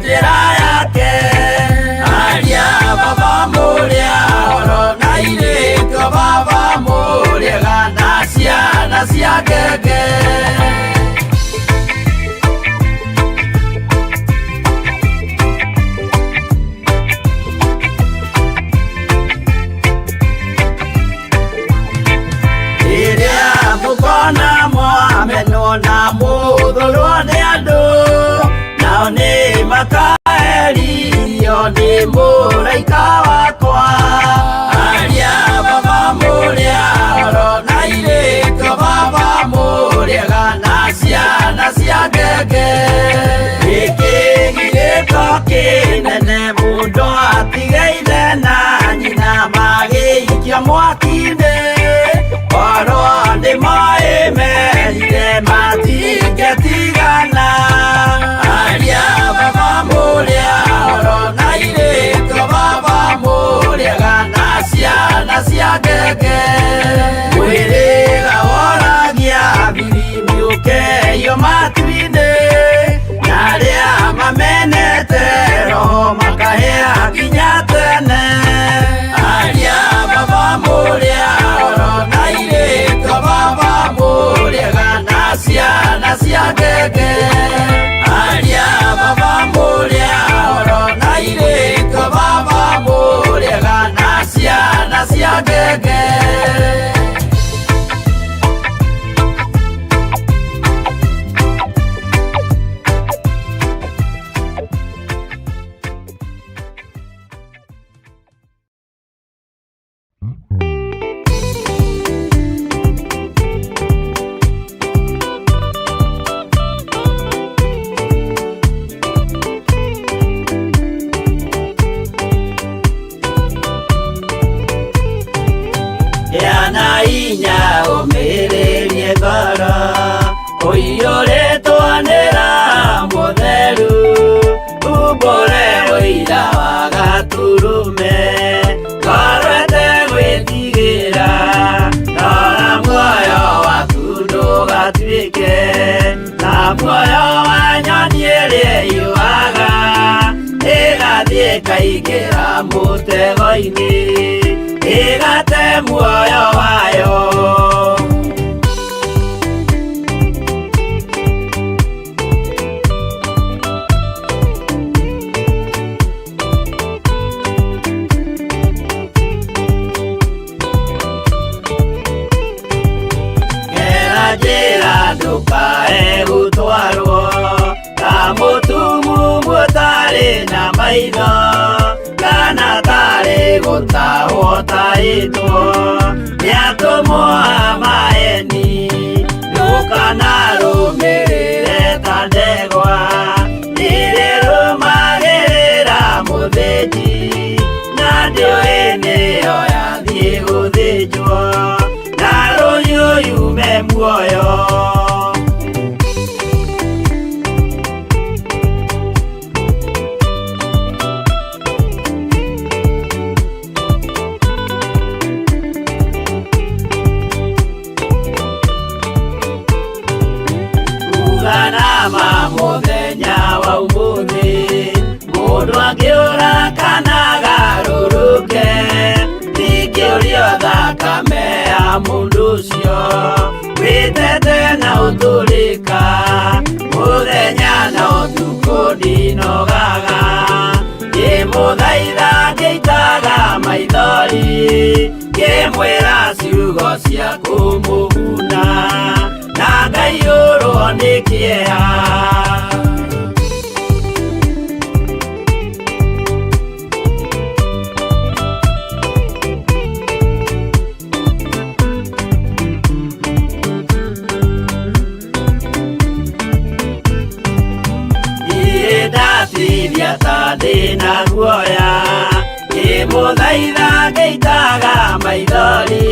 Njĩra yake. Aria baba mũrĩa oro na airĩtu a baba mũrĩega na ciana cia ngenge. Rĩrĩa mũkona mwamenwo na mũthũrwo nĩ andũ, nao nĩ makaherithio nĩ mũraika wakwa. Aria baba mũrĩa oro na airĩtu a baba mũrĩega na ciana cia ngenge. Gĩkĩ gĩgĩko kĩnene mũndũ atige ithe na nyina magĩikia mwaki-inĩ. Korwo nĩ moĩ merire matingĩtigana. Aria baba mũrĩa oro na airĩtu a baba mũrĩega na ciana cia ngenge. Mwĩrĩga woragia thiri ũkeio matu-inĩ, na arĩa mamenete roho makahĩa nginya tene. Aria baba mũrĩa oro na airĩtu a baba mũrĩega na ciana cia ngenge. Aria baba mũrĩa oro na airĩtu a baba mũrĩega na ciana cia ngenge. Gĩa na hinya ũmĩrĩrie ngoro ũiyũrĩtwo nĩ Roho Mũtheru, umbũre ũira wa Gatũrũme, ngoro ĩtegwĩtigĩra, rora muoyo waku ndũgatuĩke ta muoyo wa nyoni ĩrĩa ĩũaga, ĩgathiĩ ĩkaingĩra mũtego-inĩ, ĩgate muoyo wayo. Gera njĩra ndũkae gũtwarwo ta mũtumumu ũtarĩ na maitho, kana tarĩ gũtahwo tahĩtwo nĩ atũmwo a maeni. Ndũkanarũmĩrĩre ta ndegwa ĩrĩrũmagĩrĩra mũthĩnji, na ndĩũĩ nĩyo yathiĩ gũthĩnjwo, na rũhiũ yume muoyo. Uga na ma mũthenya wa ũmũthĩ, mũndũ angĩũra kana agarũrũke, ndingĩũrio thakame ya mũndũ ũcio wĩtete na ũtũrĩka, mũthenya na ũtukũ ndinogaga, ngĩmũthaitha ngĩitaga maithori, ngĩmwĩra ciugo cia kũmũguna, na ngaiyũrwo nĩ kĩeha. Niĩ ndatithia ta ndĩna guoya, ngĩmũthaitha ngĩitaga maithori,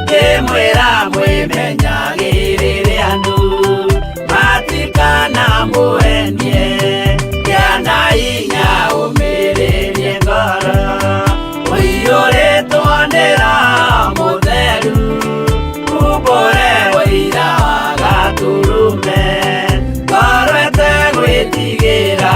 ngĩmwĩra mwĩmenyagĩrĩre andũ matikanamũhenie, gĩa na hinya ũmĩrĩrie ngoro, ũiyũrĩtwo nĩ Roho Mũtheru, umbũre ũira wa Gatũrũme, ngoro ĩtegwĩtigĩra.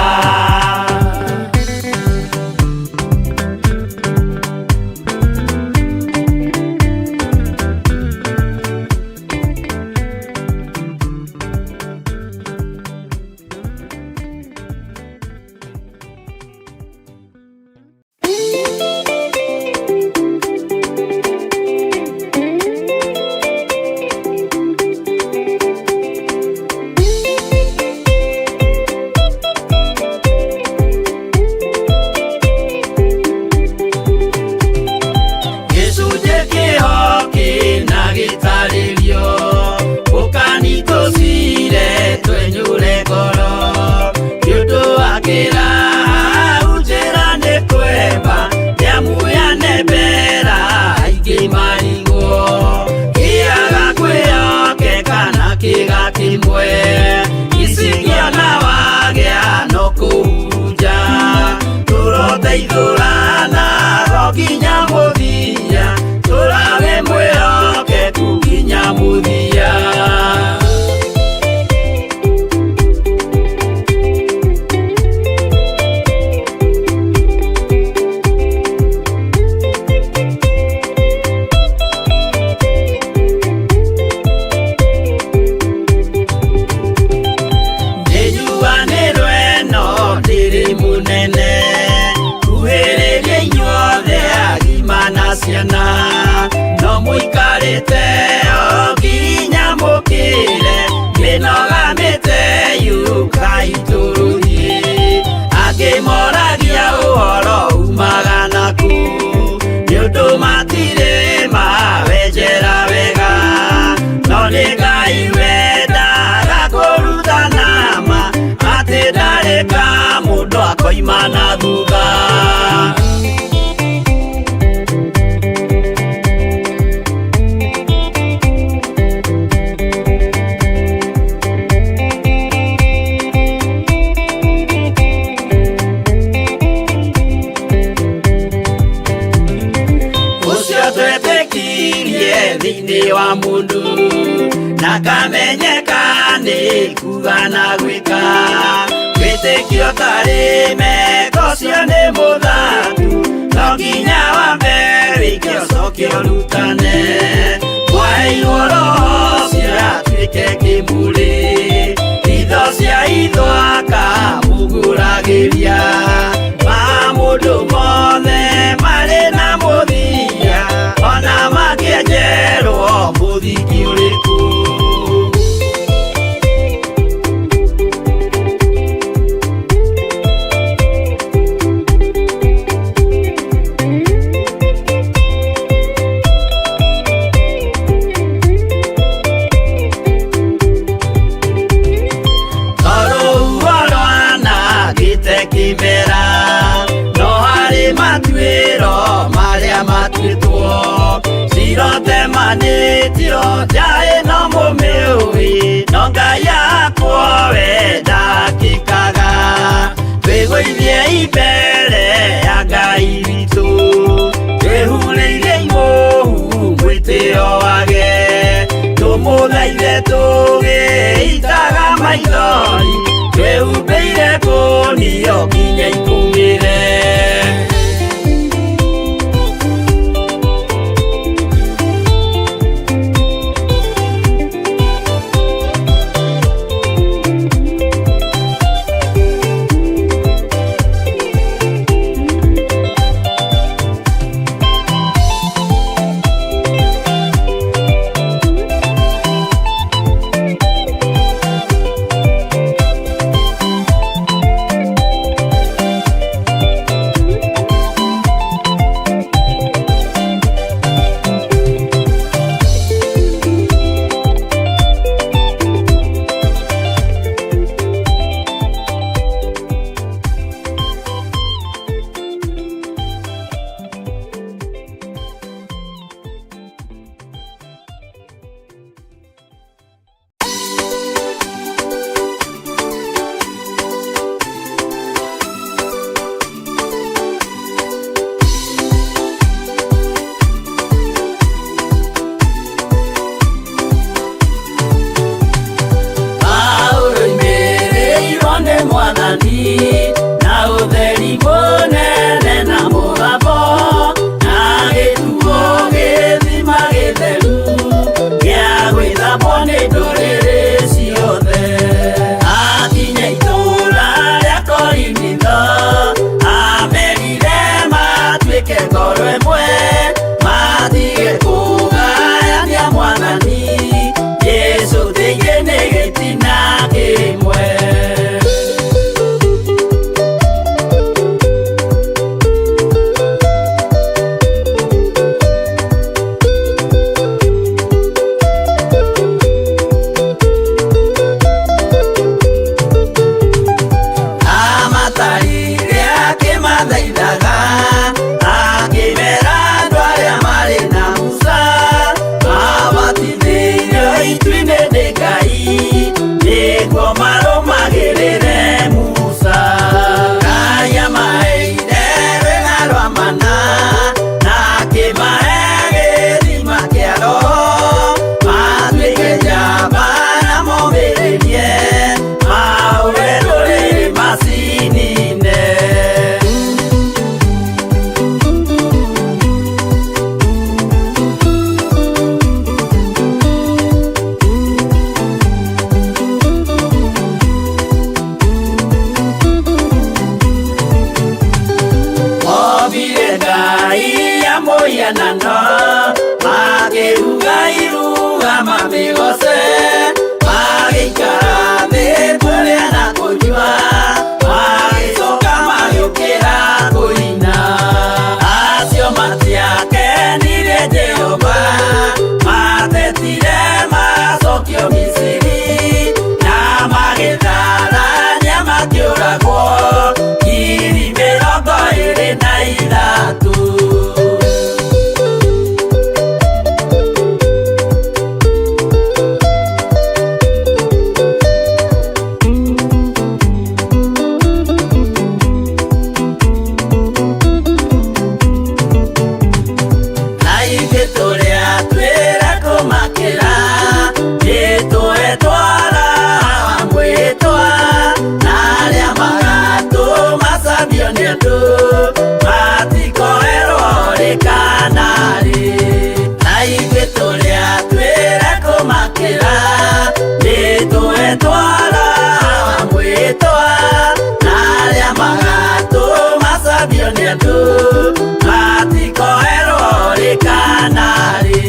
Tũgathaithũrana nginya mũthia, tũrawe mwĩhokeku nginya mũthia. Nĩnjuanĩrwo ĩno ndĩrĩ mũnene, kuhĩrĩria inyuothe agima na ciana, no mũikarĩte o nginya mũkĩre, mĩnoga mĩte yũkai tũrũthiĩ. Angĩ moragia ũhoro umaga nakũ, nĩ ũndũ matirĩ mawenjera wega, no nĩ Ngai wendaga kũrutana ma, atĩ ndarĩ ka mũndũ akoima na thutha. Ũcio twetĩkirie thĩinĩ wa mũndũ, na kamenyeka nĩ kuga na gwĩka, wĩtĩkio tarĩ meko ũcio nĩ mũthatu, no nginya wambe wĩke ũcoke ũrutane. Mwaheirwo roho ũcio atuĩke kĩmũrĩ, itho cia itho akamũgũragĩria, ma mũndũ mothe marĩ na mũthia, ona mangĩenjerwo mũthingi ũrĩkũ. Tondũ rwanangĩte kĩmera, no harĩ matuĩro marĩa matuĩtwo, cirotemanĩtio nja ĩno mũmĩũĩ, no Ngai akwo we ndakĩkaga. Twĩgũithie mbere ya Ngai witũ, twĩhurĩire imũhu mwĩtĩo wage, tũmũthaithe tũgĩitaga maithori, twĩhumbĩire kũnio nginya ikũmĩre. Mũhianano, makĩruga iruga mamĩgoce, magĩikara thĩ kũrĩa na kũnyua, magĩcoka magĩũkĩra kũina. Acio matiakenirie Jehova, matetire macokio Misiri, na magĩtharania makĩũragwo 23,000. Na ithuĩ tũrĩa twĩra kũmakĩra, nĩtũetwara mwĩtwa, na arĩa magatũmacambio nĩ andũ, matikoerwo rĩ kana rĩ. Na ithuĩ tũrĩa twĩra kũmakĩra, nĩtũetwara mwĩtwa, na arĩa magatũmacambio nĩ andũ, matikoerwo rĩ kana rĩ.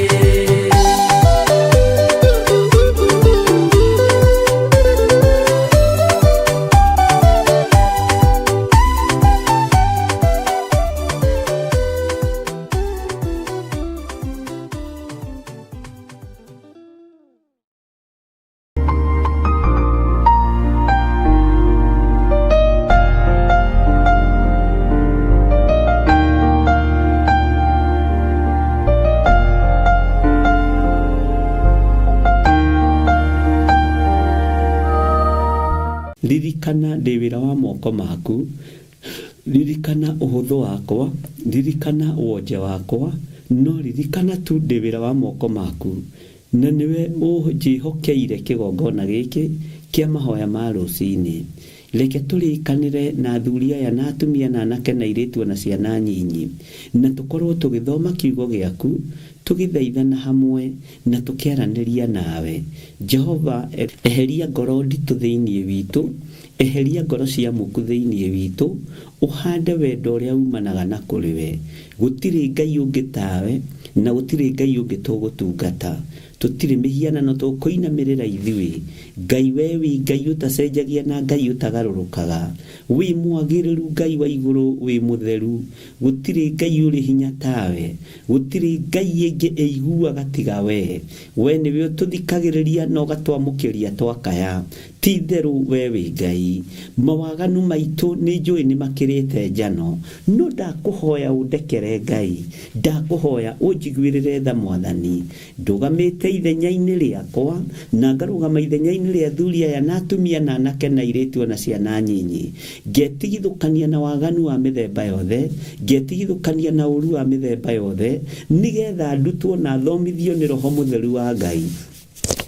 Ririkana ndĩ wĩra wa moko maku, ririkana ũhũthũ wakwa, ririkana wonje wakwa, no ririkana tu ndĩ wĩra wa moko maku, na nĩwe ũnjĩhokeire kĩgongona gĩkĩ kĩa mahoya ma rũcinĩ. Reke tũrĩkanĩre na athuri aya na atumia na anake na airĩtu ona ciana nyinyi, na tũkorwo tũgĩthoma kiugo gĩaku, tũgĩthaithana hamwe na tũkĩaranĩria nawe. Jehova, eheria ngoro nditũ thĩinĩ witũ, eheria ngoro cia muku thĩinĩ witũ, ũhande wendo ũrĩa umanaga na kũrĩ we. Gũtirĩ Ngai ũngĩ tawe, na gũtirĩ Ngai ũngĩ tũgũtungata. Tũtirĩ mĩhianano tũkũinamĩrĩra ithuĩ. Ngai we wĩ Ngai ũtacenjagia na Ngai ũtagarũrũkaga. Wĩ mwagĩrĩru Ngai wa igũrũ, wĩ mũtheru. Gũtirĩ Ngai ũrĩ hinya tawe. Gũtirĩ Ngai ĩngĩ ĩiguaga tiga we. We nĩwe ũtũthikagĩrĩria na ũgatwamũkĩria twakaya. Ti itherũ we wĩ Ngai. Mawaganu maitũ nĩ njũĩ nĩ makĩrĩte njano, no ndakũhoya ũndekere Ngai. Ndakũhoya ũnjiguĩrĩre tha Mwathani. Ndũgamĩte ithenya-inĩ rĩakwa, na ngarũgama ithenya-inĩ rĩa athuri aya na atumia na anake na airĩtu o na ciana nyinyi. Ngetigithũkania na waganu wa mĩthemba yothe, ngetigithũkania na ũũru wa mĩthemba yothe, nĩgetha ndutwo na thomithio nĩ Roho Mũtheru wa Ngai.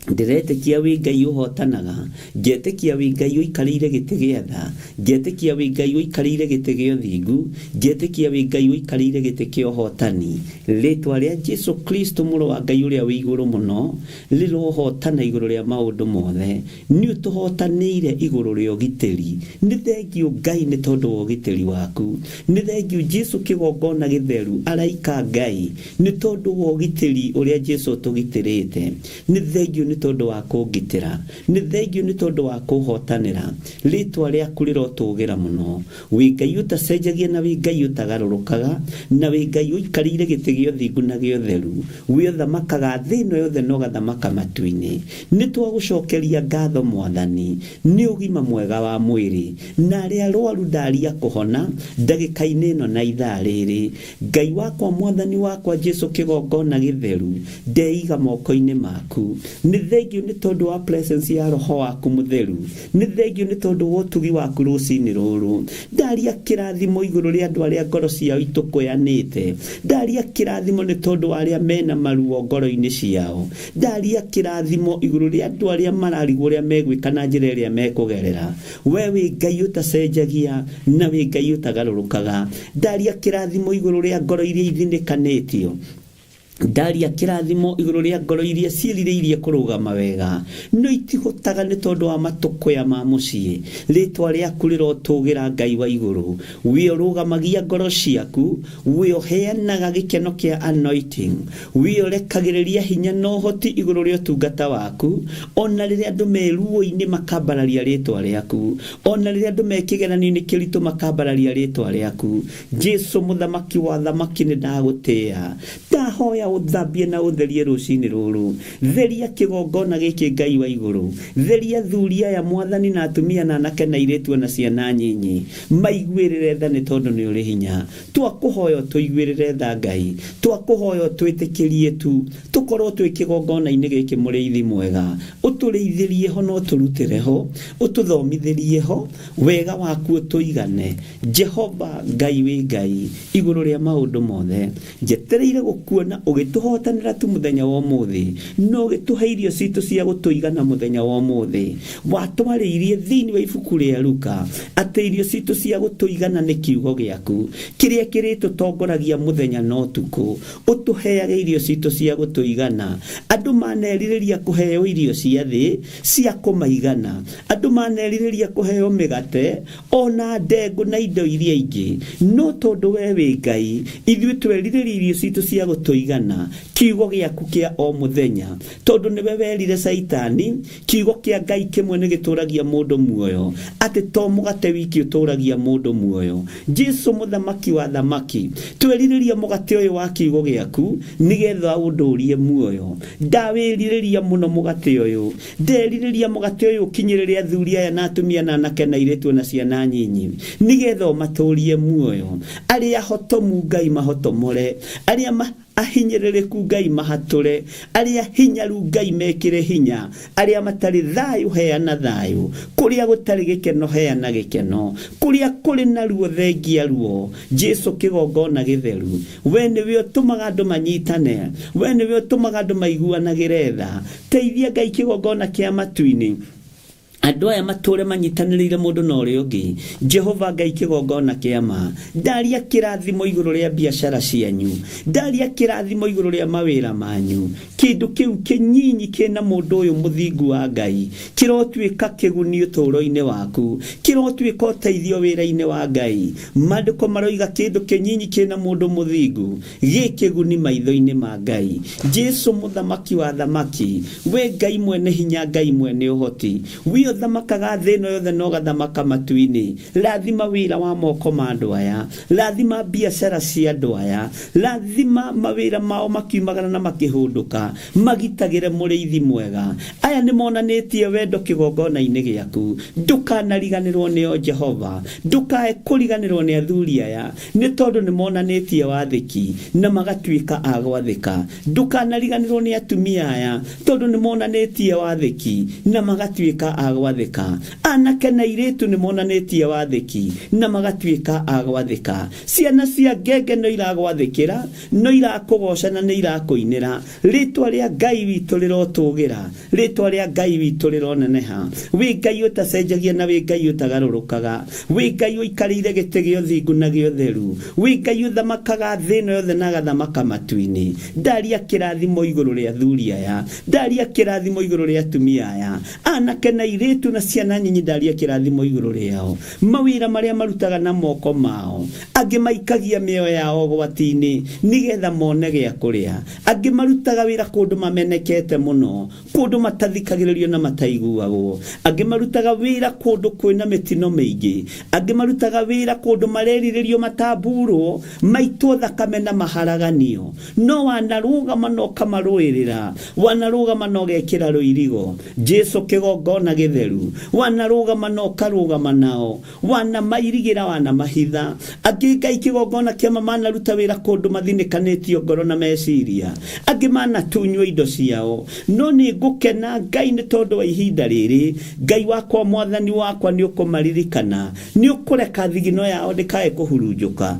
Ndĩretĩkia wĩ Ngai ũhotanaga, ngetĩkia wĩ Ngai ũikarĩire gĩtĩ gĩa tha, ngetĩkia wĩ Ngai ũikarĩire gĩtĩ gĩa ũthingu, ngetĩkia wĩ Ngai ũikarĩire gĩtĩ kĩa ũhotani. Rĩtwa rĩa Jesu Kristo mũrũ wa Ngai ũrĩa wĩ igũrũ mũno rĩrohotana igũrũ rĩa maũndũ mothe. Nĩ ũtũhotanĩire igũrũ rĩa ũgitĩri. Nĩ thengiũ Ngai nĩ tondũ wa ũgitĩri waku. Nĩ thengiũ Jesu kĩgongona gĩtheru, araika Ngai, nĩ tondũ wa ũgitĩri ũrĩa Jesu ũtũgitĩrĩte. Nĩ thengiũ nĩ tondũ wa kũngitĩra. Nĩ thengiũ nĩ tondũ wa kũhotanĩra. Rĩtwa rĩaku rĩrotũgĩra mũno. Wĩ Ngai ũtacenjagia na wĩ Ngai ũtagarũrũkaga, na wĩ Ngai ũikarĩire gĩtĩ gĩa ũthingu na gĩa ũtheru. We ũthamakaga thĩ ĩno yothe na ũgathamaka matu-inĩ. Nĩ twagũcokeria ngatho Mwathani nĩ ũgima mwega wa mwĩrĩ, na arĩa arwaru ndaria kũhona ndagĩka-inĩ ĩno na ithaa rĩrĩ. Ngai wakwa Mwathani wakwa Jesu kĩgongona gĩtheru, ndeiga moko-inĩ maku. Nĩ thengiũ nĩ tondũ wa presence ya Roho waku Mũtheru. Nĩ thengiũ nĩ tondũ wa ũtugi waku rũcinĩ rũrũ. Ndaria kĩrathimo igũrũ rĩa andũ arĩa ngoro ciao itũkũyanĩte. Ndaria kĩrathimo nĩ tondũ wa arĩa mena maruo ngoro-inĩ ciao. Ndaria kĩrathimo igũrũ rĩa andũ arĩa mararigwo ũrĩa megwĩka na njĩra ĩrĩa mekũgerera. We wĩ Ngai ũtacenjagia na wĩ Ngai ũtagarũrũkaga. Ndaria kĩrathimo igũrũ rĩa ngoro iria ithinĩkanĩtio. Ndaria kĩrathimo igũrũ rĩa ngoro iria ciĩrirĩirie kũrũgama wega no itihotaga nĩ tondũ wa matũkũya ma mũciĩ. Rĩtwa rĩaku rĩrotũgĩra Ngai wa igũrũ. We ũrũgamagia ngoro ciaku, we ũheanaga gĩkeno kĩa anointing, we ũrekagĩrĩria hinya na ũhoti igũrũ rĩa ũtungata waku, ona rĩrĩa andũ me ruo-inĩ makambararia rĩtwa rĩaku, ona rĩrĩa andũ me kĩgeranio-inĩ kĩritũ makambararia rĩtwa rĩaku. Jesu mũthamaki wa thamaki nĩ ndagũtĩĩa. Ndahoya ũthambie na ũtherie rũcinĩ rũrũ. Theria kĩgongona gĩkĩ Ngai wa igũrũ. Theria athuri aya mwathani na atumia na anake na airĩtu ona ciana nyinyi. Maiguĩrĩre tha nĩ tondũ nĩ ũrĩ hinya. Twakũhoya ũtũiguĩrĩre tha Ngai. Twakũhoya ũtwĩtĩkĩrie tu tũkorwo twĩ kĩgongona-inĩ gĩkĩ mũrĩithi mwega. Ũtũrĩithĩrie ho na ũtũrutĩre ho, ũtũthomithĩrie ho, wega waku ũtũigane. Jehova Ngai wĩ Ngai igũrũ rĩa maũndũ mothe. Njetereire gũkuona ũgĩtũhotanĩra tu mũthenya wa ũmũthĩ, na ũgĩtũhe irio citũ cia gũtũigana mũthenya wa ũmũthĩ. Watwarĩirie thĩinĩ wa ibuku rĩa Luka atĩ irio citũ cia gũtũigana nĩ kiugo gĩaku kĩrĩa kĩrĩtũtongoragia mũthenya na ũtukũ. Ũtũheage irio citũ cia gũtũigana. Andũ manerirĩria kũheo irio cia thĩ cia kũmaigana. Andũ manerirĩria kũheo mĩgate ona ndengũ na indo iria ingĩ, no tondũ we wĩ Ngai, ithuĩ twerirĩria irio citũ cia gũtũigana, kiugo gĩaku kĩa o mũthenya. Tondũ nĩwe werire Caitani, kiugo kĩa Ngai kĩmwe nĩ gĩtũragia mũndũ muoyo, atĩ to mũgate wiki ũtũragia mũndũ muoyo. Jesu mũthamaki wa thamaki, twerirĩria mũgate ũyũ wa kiugo gĩaku nĩgetha ũndũrie muoyo. Ndawĩrirĩria mũno mũgate ũyũ. Nderirĩria mũgate ũyũ ũkinyĩrĩre athuri aya na atumia na anake na airĩtu na ciana nyinyi nĩgetha ũmatũrie muoyo. Arĩa ahotomu Ngai mahotomore, arĩa ahinyĩrĩrĩku Ngai mahatũre, arĩa hinyaru Ngai mekĩre hinya, arĩa matarĩ thayũ heana thayũ, kũrĩa gũtarĩ gĩkeno heana gĩkeno, kũrĩa kũrĩ na ruo thengia ruo. Jesu kĩgongona gĩtheru, we nĩwe ũtũmaga andũ manyitane, we nĩwe ũtũmaga andũ maiguanagĩre tha. Teithia Ngai kĩgongona kĩa matu-inĩ, andũ aya matũre manyitanĩrĩire mũndũ na ũrĩa ũngĩ. Jehova Ngai kĩgongona kĩa ma, ndaria kĩrathimo igũrũ rĩa biacara cianyu, ndaria kĩrathimo igũrũ rĩa mawĩra manyu. Kĩndũ kĩu kĩnyinyi kĩna mũndũ ũyũ mũthingu wa Ngai kĩrotuĩka kĩguni ũtũũro-inĩ waku, kĩrotuĩka ũteithio wĩra-inĩ wa Ngai. Maandĩko maroiga kĩndũ kĩnyinyi kĩna mũndũ mũthingu gĩ kĩguni maitho-inĩ ma Ngai. Jesu mũthamaki wa thamaki, we Ngai mwene hinya, Ngai mwene ũhoti, we ũthamakaga thĩ ĩno yothe na ũgathamaka matu-inĩ. Rathima wĩra wa moko ma andũ aya, rathima biacara cia andũ aya, rathima mawĩra mao makiumagara na makĩhũndũka, magitagĩre mũrĩithi mwega. Aya nĩ monanĩtie wendo kĩgongona-inĩ gĩaku. Ndũkanariganĩrwo nĩo Jehova, ndũkae kũriganĩrwo nĩ athuri aya, nĩ tondũ nĩ monanĩtie wathĩki na magatuĩka a gwathĩka. Ndũkanariganĩrwo nĩ atumia aya, tondũ nĩ monanĩtie wathĩki na magatuĩka a gwathĩka. Anake na airĩtu nĩ monanĩtie wathĩki na magatuĩka a gwathĩka. Ciana cia ngenge no iragwathĩkĩra, no irakũgoca na nĩ irakũinĩra. Rĩtwa rĩa Ngai witũ rĩrotũgĩra, rĩtwa rĩa Ngai witũ rĩroneneha. Wĩ Ngai ũtacenjagia na wĩ Ngai ũtagarũrũkaga, wĩ Ngai ũikarĩire gĩtĩ gĩa ũthingu na gĩa ũtheru, wĩ Ngai ũthamakaga thĩ ĩno yothe na agathamaka matu-inĩ. Ndaria kĩrathimo igũrũ rĩa athuri aya, ndaria kĩrathimo igũrũ rĩa atumia aya, anake na airĩtu na ciana nyinyi, ndaria kĩrathimo igũrũ rĩao. Mawĩra marĩa marutaga na moko mao, angĩ maikagia mĩoyo yao ũgwati-inĩ nĩgetha mone gĩa kũrĩa, angĩ marutaga wĩra kũndũ mamenekete mũno, kũndũ matathikagĩrĩrio na mataiguagwo, angĩ marutaga wĩra kũndũ kwĩna mĩtino mĩingĩ, angĩ marutaga wĩra kũndũ marerirĩrio matamburwo, maitwo thakame na maharaganio. No wanarũgama na ũkamarũĩrĩra, wanarũgama na ũgekĩra rũirigo. Jesu kĩgongona gĩtheru, wanarũgama na ũkarũgama nao, wanamairigĩra wanamahitha. Angĩ Ngai kĩgongona kĩama manaruta wĩra kũndũ mathinĩkanĩtio ngoro na meciria, angĩ manatunywo indo ciao. No nĩ ngũkena Ngai nĩ tondũ wa ihinda rĩrĩ. Ngai wakwa, mwathani wakwa, nĩ ũkũmaririkana, nĩ ũkũreka thigino yao ndĩkae kũhurunjũka.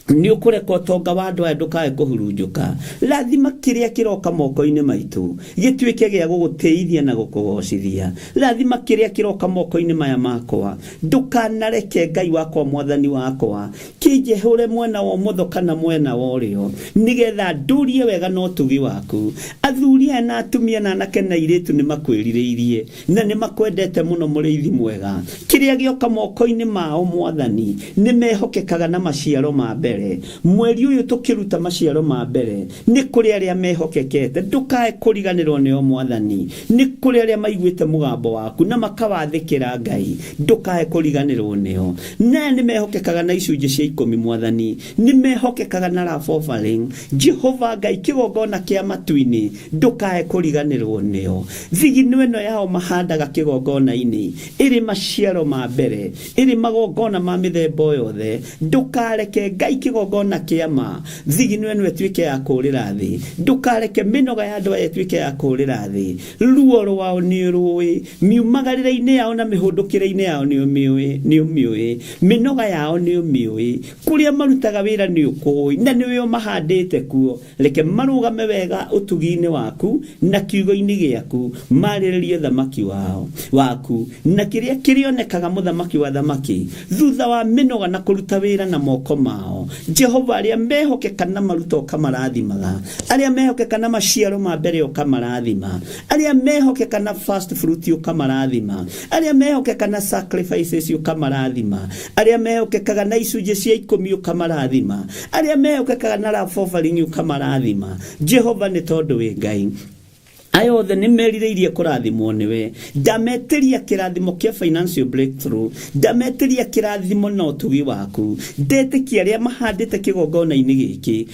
Nĩ ũkũreka ũtonga wa andũ aya ndũkae kũhurunjũka. Rathima kĩrĩa kĩroka moko-inĩ maitũ gĩtuĩke gĩa gũgũtĩithia na gũkũgocithia. Rathima kĩrĩa kĩroka moko-inĩ maya makwa. Ndũkanareke Ngai wakwa, Mwathani wakwa, kĩnjehũre mwena wa ũmotho kana mwena wa ũrĩo, nĩgetha ndũrie wega na ũtugi waku. Athuri aya na atumia na anake na airĩtu nĩ makwĩrirĩirie na nĩ makwendete mũno, mũrĩithi mwega. Kĩrĩa gĩoka moko-inĩ mao, Mwathani, nĩ mehokekaga na maciaro ma mbere. Mweri ũyũ tũkĩruta maciaro ma mbere, nĩ kũrĩ arĩa mehokekete. Ndũkae kũriganĩrwo nĩo, Mwathani. Nĩ kũrĩ arĩa maiguĩte mũgambo waku na makawathĩkĩra, Ngai, ndũkae kũriganĩrwo nĩo. Naya nĩ mehokekaga na icunjĩ cia ikũmi, Mwathani, nĩ mehokekaga na love offering. Jehova Ngai, kĩgongona kĩa matu-inĩ, ndũkae kũriganĩrwo nĩo. Thigino ĩno yao mahandaga kĩgongona-inĩ ĩrĩ maciaro ma mbere, ĩrĩ magongona ma mĩthemba o yothe. Ndũkareke, Ngai, kĩgongona kĩa ma, thigino ĩno ĩtuĩke ya kũũrĩra thĩ. Ndũkareke mĩnoga ya andũ aya ĩtuĩke ya kũũrĩra thĩ. Ruo rwao nĩ ũrũĩ, miumagarĩre-inĩ yao na mĩhũndũkĩre-inĩ yao nĩ ũmĩũĩ, nĩ ũmĩũĩ. Mĩnoga yao nĩ ũmĩũĩ. Kũrĩa marutaga wĩra nĩ ũkũĩ, na nĩwe ũmahandĩte kuo. Reke marũgame wega ũtugi-inĩ waku na kiugo-inĩ gĩaku, marĩrĩrie ũthamaki wao waku na kĩrĩa kĩrĩonekaga, mũthamaki wa thamaki, thutha wa mĩnoga na kũruta wĩra na moko mao. Jehova, arĩa mehokeka na maruta ũkamarathimaga, arĩa mehokeka na maciaro ma mbere ũkamarathima, arĩa mehokeka na first fruit ũkamarathima, arĩa mehokeka na sacrifices ũkamarathima, arĩa mehokekaga na icunjĩ cia ikũmi ũkamarathima, arĩa mehokekaga na love offering ũkamarathima. Jehova, nĩ tondũ wĩ Ngai, aya othe nĩ merirĩirie kũrathimwo nĩwe. Ndametĩria kĩrathimo kĩa financial breakthrough, ndametĩria kĩrathimo na ũtugi waku. Ndetĩkia arĩa mahandĩte kĩgongona-inĩ gĩkĩ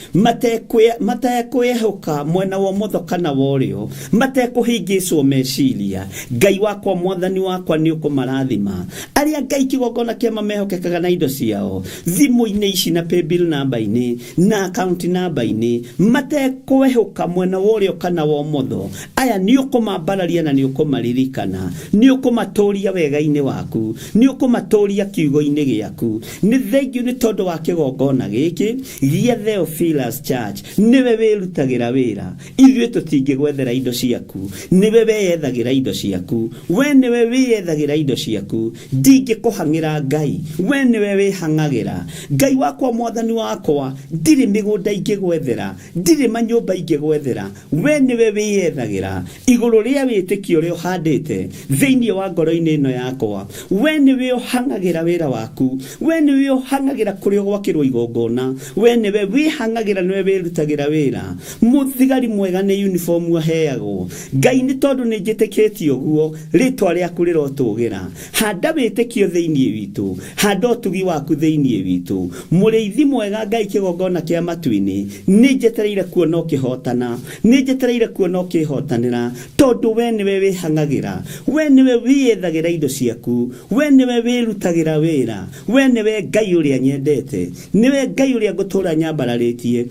matekwĩhũka mwena wa ũmotho kana wa ũrĩo, matekũhĩngĩcwo meciria, Ngai wakwa, Mwathani wakwa, nĩ ũkũmarathima. Arĩa, Ngai, kĩgongona kĩa mehokekaga na indo ciao thimũ-inĩ ici na paybill namba-inĩ na account namba-inĩ, matekwehũka mwena wa ũrĩo kana wa ũmotho, aya nĩ ũkũmambararia na nĩ ũkũmaririkana, nĩ ũkũmatũria wega-inĩ waku, nĩ ũkũmatũria kiugo-inĩ gĩaku. Nĩ thengiũ nĩ tondũ wa kĩgongona gĩkĩ gĩa Theophilus Church. Nĩwe wĩrutagĩra wĩra, ithuĩ tũtingĩgwethera indo ciaku. Nĩwe weyethagĩra indo ciaku, we nĩwe wĩyethagĩra indo ciaku. Ndingĩkũhang'ĩra, Ngai, we nĩwe wĩhang'agĩra. Ngai wakwa, Mwathani wakwa, ndirĩ mĩgũnda ingĩgwethera, ndirĩ manyũmba ingĩgwethera. We nĩwe wĩyethagĩra igũrũ rĩa wĩtĩkio ũrĩa ũhandĩte thĩinĩ wa ngoro-inĩ ĩno yakwa. We nĩwe ũhang'agĩra wĩra waku, we nĩwe ũhang'agĩra kũrĩa ũgwakĩrwo igongona, we nĩwe wĩhang'agĩra, nĩwe wĩrutagĩra wĩra. Mũthigari mwega nĩ uniform aheagwo. Ngai, nĩ tondũ nĩ njĩtĩkĩtie ũguo, rĩtwa rĩaku rĩrotũgĩra. Handa wĩtĩkio thĩinĩ witũ, handa ũtugi waku thĩinĩ witũ, mũrĩithi mwega. Ngai, kĩgongona kĩa matu-inĩ, nĩ njetereire kuona ũkĩhotana, nĩ njetereire kuona ũkĩhotanĩra, tondũ we nĩwe wĩhang'agĩra, we nĩwe wĩyethagĩra indo ciaku, we nĩwe wĩrutagĩra wĩra. We nĩwe Ngai ũrĩa nyendete, nĩwe Ngai ũrĩa ngũtũũra nyambararĩtie,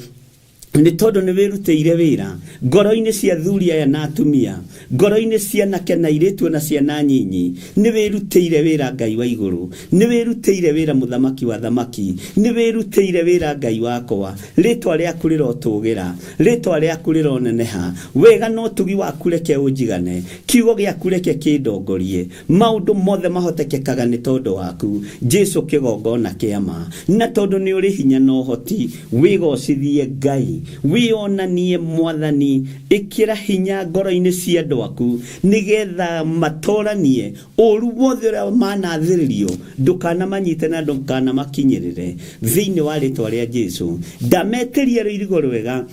nĩ tondũ nĩ wĩrutĩire wĩra ngoro-inĩ cia thuri aya na atumia, ngoro-inĩ cia anake na airĩtu na ciana nyinyi. Nĩ wĩrutĩire wĩra, Ngai wa igũrũ, nĩ wĩrutĩire wĩra, mũthamaki wa thamaki, nĩ wĩrutĩire wĩra. Ngai wakwa, rĩtwa rĩaku rĩrotũgĩra, rĩtwa rĩaku rĩroneneha. Wega na ũtugi waku reke ũnjigane, kiugo gĩaku reke kĩndongorie. Maũndũ mothe mahotekekaga nĩ tondũ waku, Jesu, kĩgongona kĩa ma. Na tondũ nĩ ũrĩ hinya na ũhoti, wĩgocithie, Ngai, wĩonanie, Mwathani. Ĩkĩra hinya ngoro-inĩ cia andũ aku nĩgetha matoranie ũru wothe ũrĩa manathĩrĩrio. Ndũkanamanyite na ndũkanamakinyĩrĩre, thĩinĩ wa rĩtwa rĩa Jesu. Ndametĩria rũirigo rwega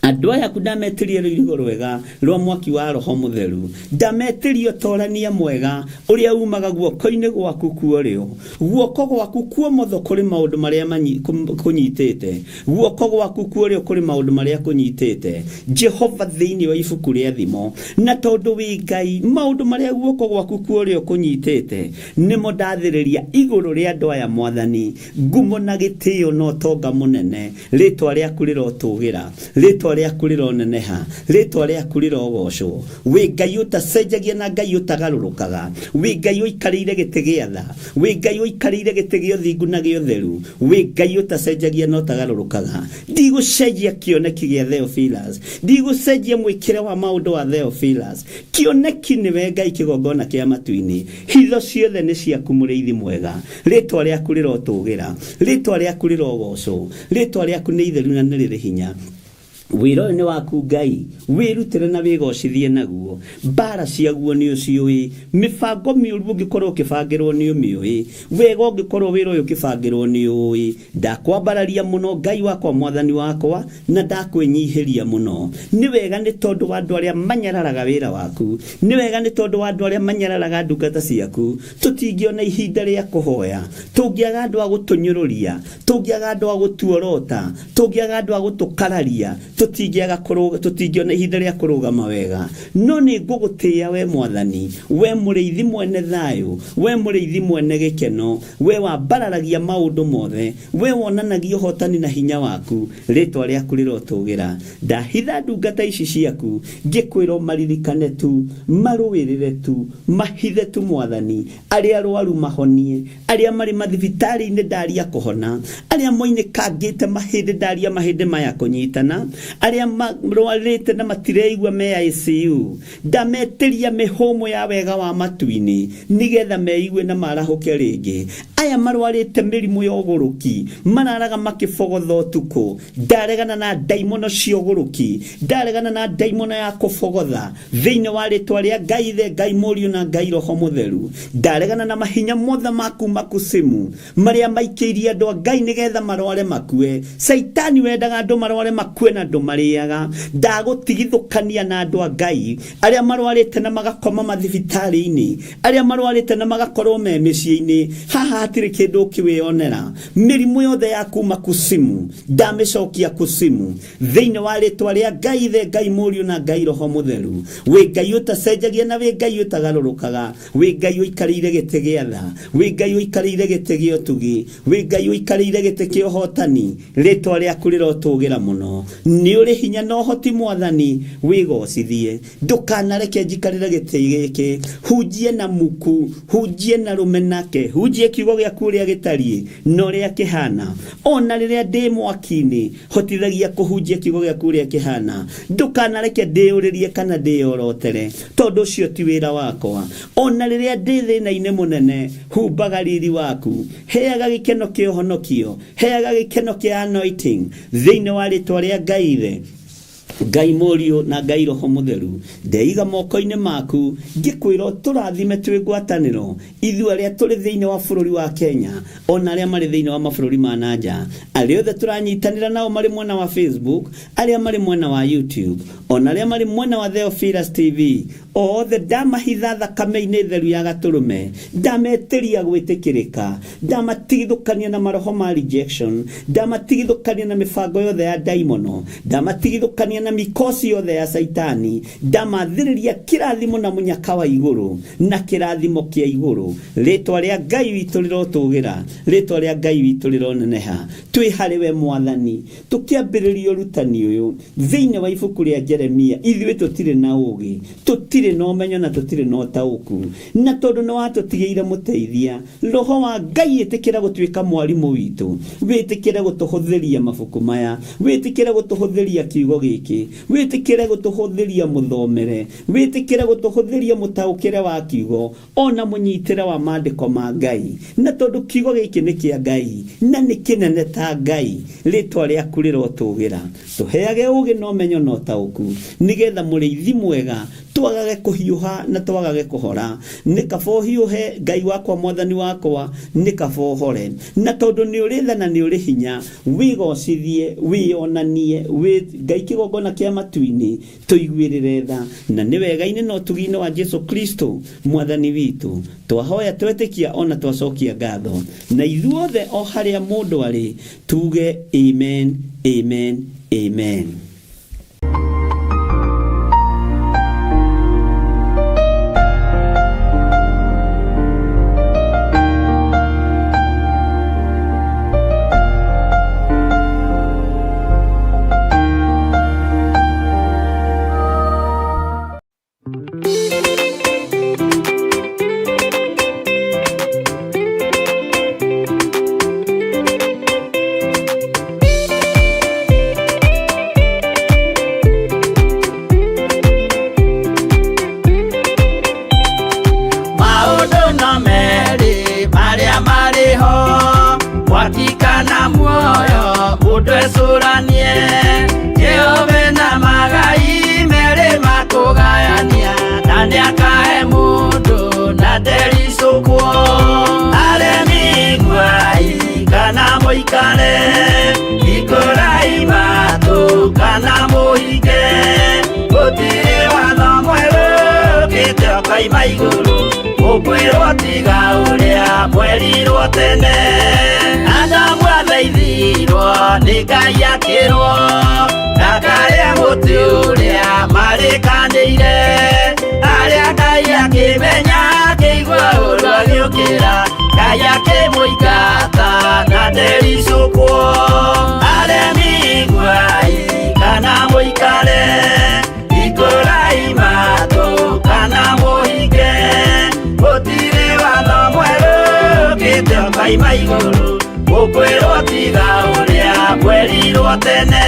andũ aya aku, ndametĩria rũirigo rwega rwa mwaki wa Roho Mũtheru. Ndametĩria ũtorania mwega ũrĩa umaga guoko-inĩ gwaku kuorĩo. Guoko gwaku kuomotho kũrĩ maũndũ marĩa kũnyitĩte, guoko gwaku kuorĩo kũrĩ maũndũ marĩa kũnyitĩte, Jehova, thĩinĩ wa ibuku rĩa Thimo. Na tondũ wĩ Ngai, maũndũ marĩa guoko gwaku kuorĩo kũnyitĩte nĩmo ndathĩrĩria igũrũ rĩa andũ aya. Mwathani, ngumo na gĩtĩo na ũtonga mũnene, rĩtwa rĩaku rĩrotũgĩra, rĩtwa. Rĩtwa rĩaku rĩroneneha, rĩtwa rĩaku rĩrogocwo. Wĩ Ngai ũtacenjagia na Ngai ũtagarũrũkaga, wĩ Ngai ũikarĩire gĩtĩ gĩa tha, wĩ Ngai ũikarĩire gĩtĩ gĩa ũthingu na gĩa ũtheru, wĩ Ngai ũtacenjagia na ũtagarũrũkaga. Ndigũcenjia kĩoneki gĩa Theophilus, ndigũcenjia mwĩkĩre wa maũndũ wa Theophilus. Kĩoneki nĩwe Ngai, kĩgongona kĩa matu-inĩ. Hitho ciothe nĩ ciaku, mũrĩithi mwega. Rĩtwa rĩaku rĩrotũgĩra, rĩtwa rĩaku rĩrogocwo, rĩtwa rĩaku nĩ itheru na nĩ rĩrĩ hinya. Wĩra ũyũ nĩ waku Ngai, wĩrutĩre na wĩgocithie naguo. Mbara ciaguo nĩ ũciũĩ, mĩbango mĩũru ũngĩkorwo ũkĩbangĩrwo nĩ ũmĩũĩ, wega ũngĩkorwo wĩra ũyũ ũkĩbangĩrwo nĩ ũĩ. Ndakwambararia mũno Ngai wakwa, mwathani wakwa, na ndakwĩnyihĩria mũno. Nĩ wega nĩ tondũ wa andũ arĩa manyararaga wĩra waku, nĩ wega nĩ tondũ wa andũ arĩa manyararaga ndungata ciaku. Tũtingĩona ihinda rĩa kũhoya, tũngĩaga andũ a gũtũnyũrũria, tũngĩaga andũ a gũtuorota, tũngĩaga andũ a gũtũkararia, tũtingĩaga kũrũga, tũtingĩona ihinda rĩa kũrũgama wega. No nĩ ngũgũtĩĩa we mwathani, we mũrĩithi mwene thayũ, we mũrĩithi mwene gĩkeno, we wambararagia maũndũ mothe, we wonanagia ũhotani na hinya waku. Rĩtwa rĩaku rĩrotũgĩra. Ndahitha ndungata ici ciaku, ngĩkwĩra ũmaririkane tu, marũĩrĩre tu, mahithe tu mwathani. Arĩa arwaru mahonie, arĩa marĩ mathibitarĩ-inĩ ndaria kũhona, arĩa moinĩkangĩte mahĩndĩ ndaria mahĩndĩ maya kũnyitana, arĩa marwarĩte na matireigua me ICU, ndametĩria mĩhũmũ ya wega wa matu-inĩ nĩgetha meigue na marahũke rĩngĩ. Aya marwarĩte mĩrimũ ya ũgũrũki, mararaga makĩbogotha ũtukũ, ndaregana na ndaimono cia ũgũrũki, ndaregana na ndaimono ya kũbogotha thĩinĩ wa rĩtwa rĩa Ngai Ithe, Ngai Mũriũ na Ngai Roho Mũtheru. Ndaregana na mahinya mothe ma kuma kusimu marĩa maikĩirie andũ a Ngai nĩgetha marware makue. Caitani wendaga andũ marware makue na ndũmarĩaga. Ndagũtigithũkania na andũ a Ngai arĩa marwarĩte na magakoma mathibitarĩ-inĩ, arĩa marwarĩte na magakorwo me mĩciĩ-inĩ. Haha hatirĩ kĩndũ ũkĩwĩonera. Mĩrimũ yothe ya kuma kusimu ndamĩcokia kusimu thĩinĩ wa rĩtwa rĩa Ngai Ithe, Ngai Mũriũ na Ngai Roho Mũtheru. Wĩ Ngai ũtacenjagia na wĩ Ngai ũtagarũrũkaga, wĩ Ngai ũikarĩire gĩtĩ gĩa tha, wĩ Ngai ũikarĩire gĩtĩ gĩa ũtugi, wĩ Ngai ũikarĩire gĩtĩ kĩa ũhotani. Rĩtwa rĩaku rĩrotũgĩra mũno. Nĩ ũrĩ hinya na ũhoti mwathani, wĩgocithie. Ndũkanareke njikarĩre gĩtĩ gĩkĩ. Hunjie na muku, hunjie na rũmenake, hunjie kiugo gĩaku ũrĩa gĩtariĩ na ũrĩa kĩhana. Ona rĩrĩa ndĩ mwaki-inĩ, hotithagia kũhunjia kiugo gĩaku ũrĩa kĩhana. Ndũkanareke ndĩyũrĩrie kana ndĩyorotere, tondũ ũcio ti wĩra wakwa. Ona rĩrĩa ndĩ thĩna-inĩ mũnene, humbaga riri waku, heaga gĩkeno kĩa ũhonokio, heaga gĩkeno kĩa anointing thĩinĩ wa rĩtwa rĩa Ngai Ithe, Ngai Mũriũ na Ngai Roho Mũtheru. Ndeiga moko-inĩ maku ngĩkwĩra ũtũrathime twĩ ngwatanĩro, ithuĩ arĩa tũrĩ thĩinĩ wa bũrũri wa Kenya, ona arĩa marĩ thĩinĩ wa mabũrũri ma na nja, arĩa othe tũranyitanĩra nao marĩ mwena wa Facebook, arĩa marĩ mwena wa YouTube, ona arĩa marĩ mwena wa Theophilus TV, othe ndamahitha thakame-inĩ theru ya gatũrũme, ndametĩria gwĩtĩkĩrĩka, ndamatigithũkania na maroho ma rejection, ndamatigithũkania na mĩbango yothe ya ndaimono, ndamatigithũkania na mikosi yothe ya Caitani, ndamathĩrĩria kĩrathimo na mũnyaka wa igũrũ na kĩrathimo kĩa igũrũ. Rĩtwa rĩa Ngai witũ rĩrotũgĩra, rĩtwa rĩa Ngai witũ rĩroneneha. Twĩ harĩ we mwathani, tũkĩambĩrĩria ũrutani ũyũ thĩinĩ wa ibuku rĩa Jeremia, ithuĩ tũtirĩ na ũũgĩ, tũtirĩ na ũmenyo na tũtirĩ na ũtaũku, na tondũ nĩ watũtigĩire mũteithia, Roho wa Ngai, ĩtĩkĩra gũtuĩka mwarimũ witũ, wĩtĩkĩre gũtũhũthĩria mabuku maya, wĩtĩkĩre gũtũhũthĩria kiugo gĩkĩ, wĩtĩkĩre gũtũhũthĩria mũthomere, wĩtĩkĩre gũtũhũthĩria mũtaũkĩre wa kiugo, ona mũnyitĩre wa maandĩko ma Ngai. Na tondũ kiugo gĩkĩ nĩ kĩa Ngai na nĩ kĩnene ta Ngai, rĩtwa rĩaku rĩrotũgĩra. Tũheage ũũgĩ na ũmenyo na ũtaũku, nĩgetha mũrĩithi mwega twagage kũhiũha na twagage kũhora. Nĩ kaba ũhiũhe, Ngai wakwa, mwathani wakwa, nĩ kaba ũhore. Na tondũ nĩ ũrĩ tha na nĩ ũrĩ hinya, wĩgocithie, wĩyonanie, wĩ Ngai kĩgongona kĩa matu-inĩ, tũiguĩrĩre tha. Na nĩ wega-inĩ na ũtugi-inĩ wa Jesu Kristo mwathani witũ, twahoya twetĩkia ona twacokia ngatho. Na ithuothe o harĩa mũndũ arĩ, tuge amen, amen, amen. Mwecũranie Jehova na magai merĩ makũgayania na nĩakahe mũndũ na ndericũkwo. Aremi iguai kana mũikare, hingũrai matũ kana mũhinge, gũtirĩ watho mwerũ ũkĩte ũkoima igũrũ, ũkwĩrwo tiga ũrĩa mwerirwo tene. Adamu athaithirwo nĩ Ngai akĩrwo ndakarĩe mũtĩ ũrĩa marĩkanĩire, arĩa Ngai akĩmenya akĩigua ũru agĩũkĩra, Ngai akĩmũingata na ndericũkwo. Aremi iguai kana mũikare, hingũrai matũ kana mũhinge, gũtirĩ watho mwerũ ũkĩte ũkoima igũrũ, ũkwĩrwo tiga ũrĩa mwerirwo tene.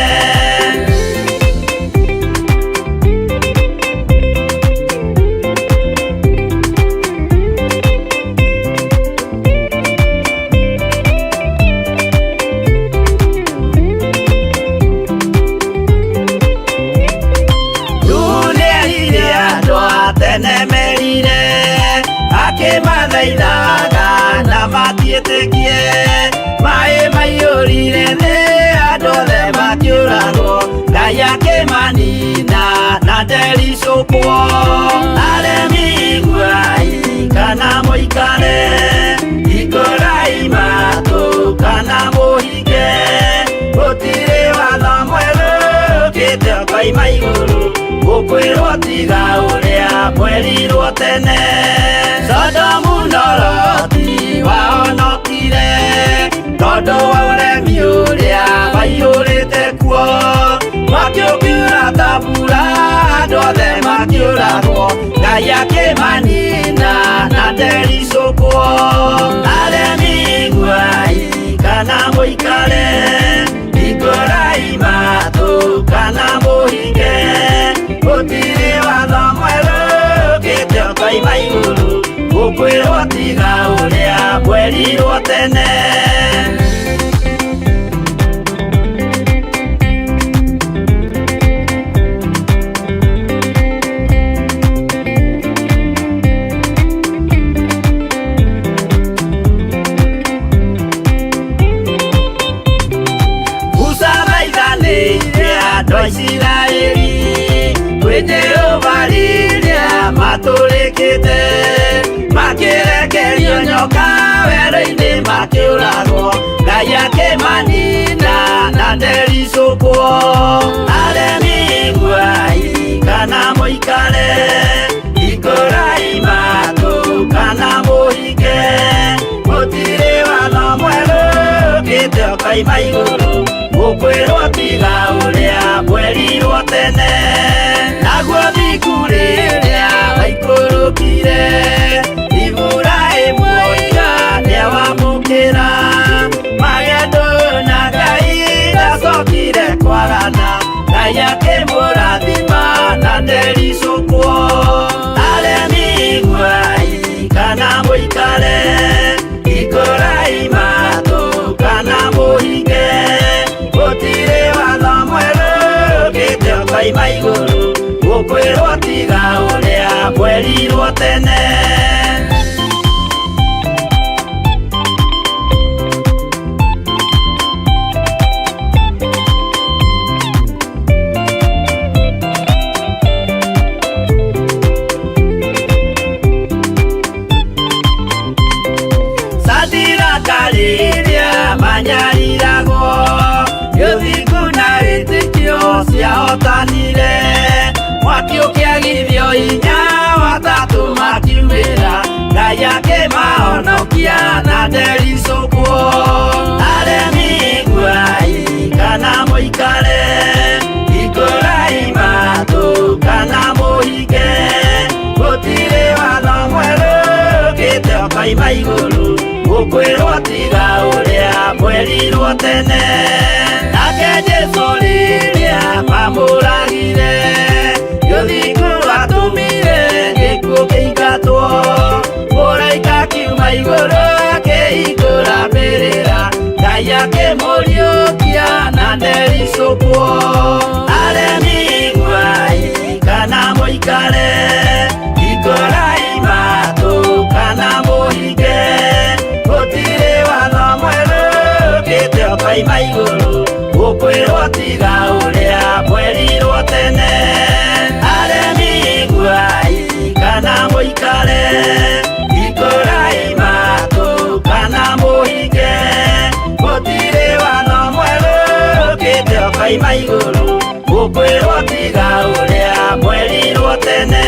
Nuhu nĩerire andũ a tene merire, akĩmathaithaga na matiĩtĩkie, maĩ maiyũrire thĩ andũ othe makĩũragwo, Ngai akĩmanina na ndericũkwo. Aremi iguai kana mũikare, hingũrai matũ kana mũhinge, gũtirĩ watho mwerũ ũkĩte ũkoima igũrũ, ũkwĩrwo tiga ũrĩa mwerirwo tene. Sodomu na Loti wahonokire tondũ wa ũremi ũrĩa waiyũrĩte kuo, mwaki ũkiura ta mbura andũ othe makĩũragwo, Ngai akĩmanina na ndericũkwo. Aremi iguai kana mũikare, hingũrai matũ kana mũhinge, gũtirĩ watho mwerũ ũkĩte ũkoima igũrũ, ũkwĩrwo tiga ũrĩa mwerirwo tene. Musa thaithanĩire andũ a Isiraeli kwĩ Jehova rĩrĩa matũrĩkĩte, makĩrekerio nyoka werũ-inĩ makĩũragwo, Ngai akĩmanina na ndericũkwo. Aremi iguai kana mũikare, hingũrai matũ kana mũhinge, gũtirĩ watho mwerũ ũkĩte ũkoima igũrũ, ũkwĩrwo tiga ũrĩa mwerirwo tene. Naguo thingu rĩrĩa waikũrũkire, Iburahĩmu oiga nĩawamũkĩra, magendo na Ngai ndacokire kwagana, Ngai akĩmũrathima na ndericũkwo. Aremi iguai kana mũikare, hingũrai matũ kana mũhinge, gũtirĩ watho mwerũ ũkĩte ũkoima igũrũ, ũkwĩrwo tiga ũrĩa mwerirwo tene. Sadiraka rĩrĩa manyariragwo, gĩthingu na wĩtĩkio ciahotanire, mwaki ũkĩagithio hinya watatũ makiumĩra, Ngai akĩmahonokia na ndericũkwo. Aremi iguai kana mũikare, hingũrai matũ kana mũhinge, gũtirĩ watho mwerũ ũkĩte ũkoima igũrũ, ũkwĩrwo tiga ũrĩa mwerirwo tene. Nake Jesũ rĩrĩa mamũragire, gĩthingu atũmire gĩkuũ kĩingatwo, mũraika akiuma igũrũ akĩhingũra mbĩrĩra, Ngai Ngai akĩmũriũkia na ndericũkwo. Aremi iguai kana mũikare, hingũrai matũ kana mũhinge, gũtirĩ watho mwerũ ũkĩte ũkoima igũrũ, ũkwĩrwo tiga ũrĩa mwerirwo tene. Aremi iguai kana mũikare, hingũrai matũ kana mũhinge, gũtirĩ watho mwerũ ũkĩte ũkoima igũrũ, ũkwĩrwo tiga ũrĩa mwerirwo tene.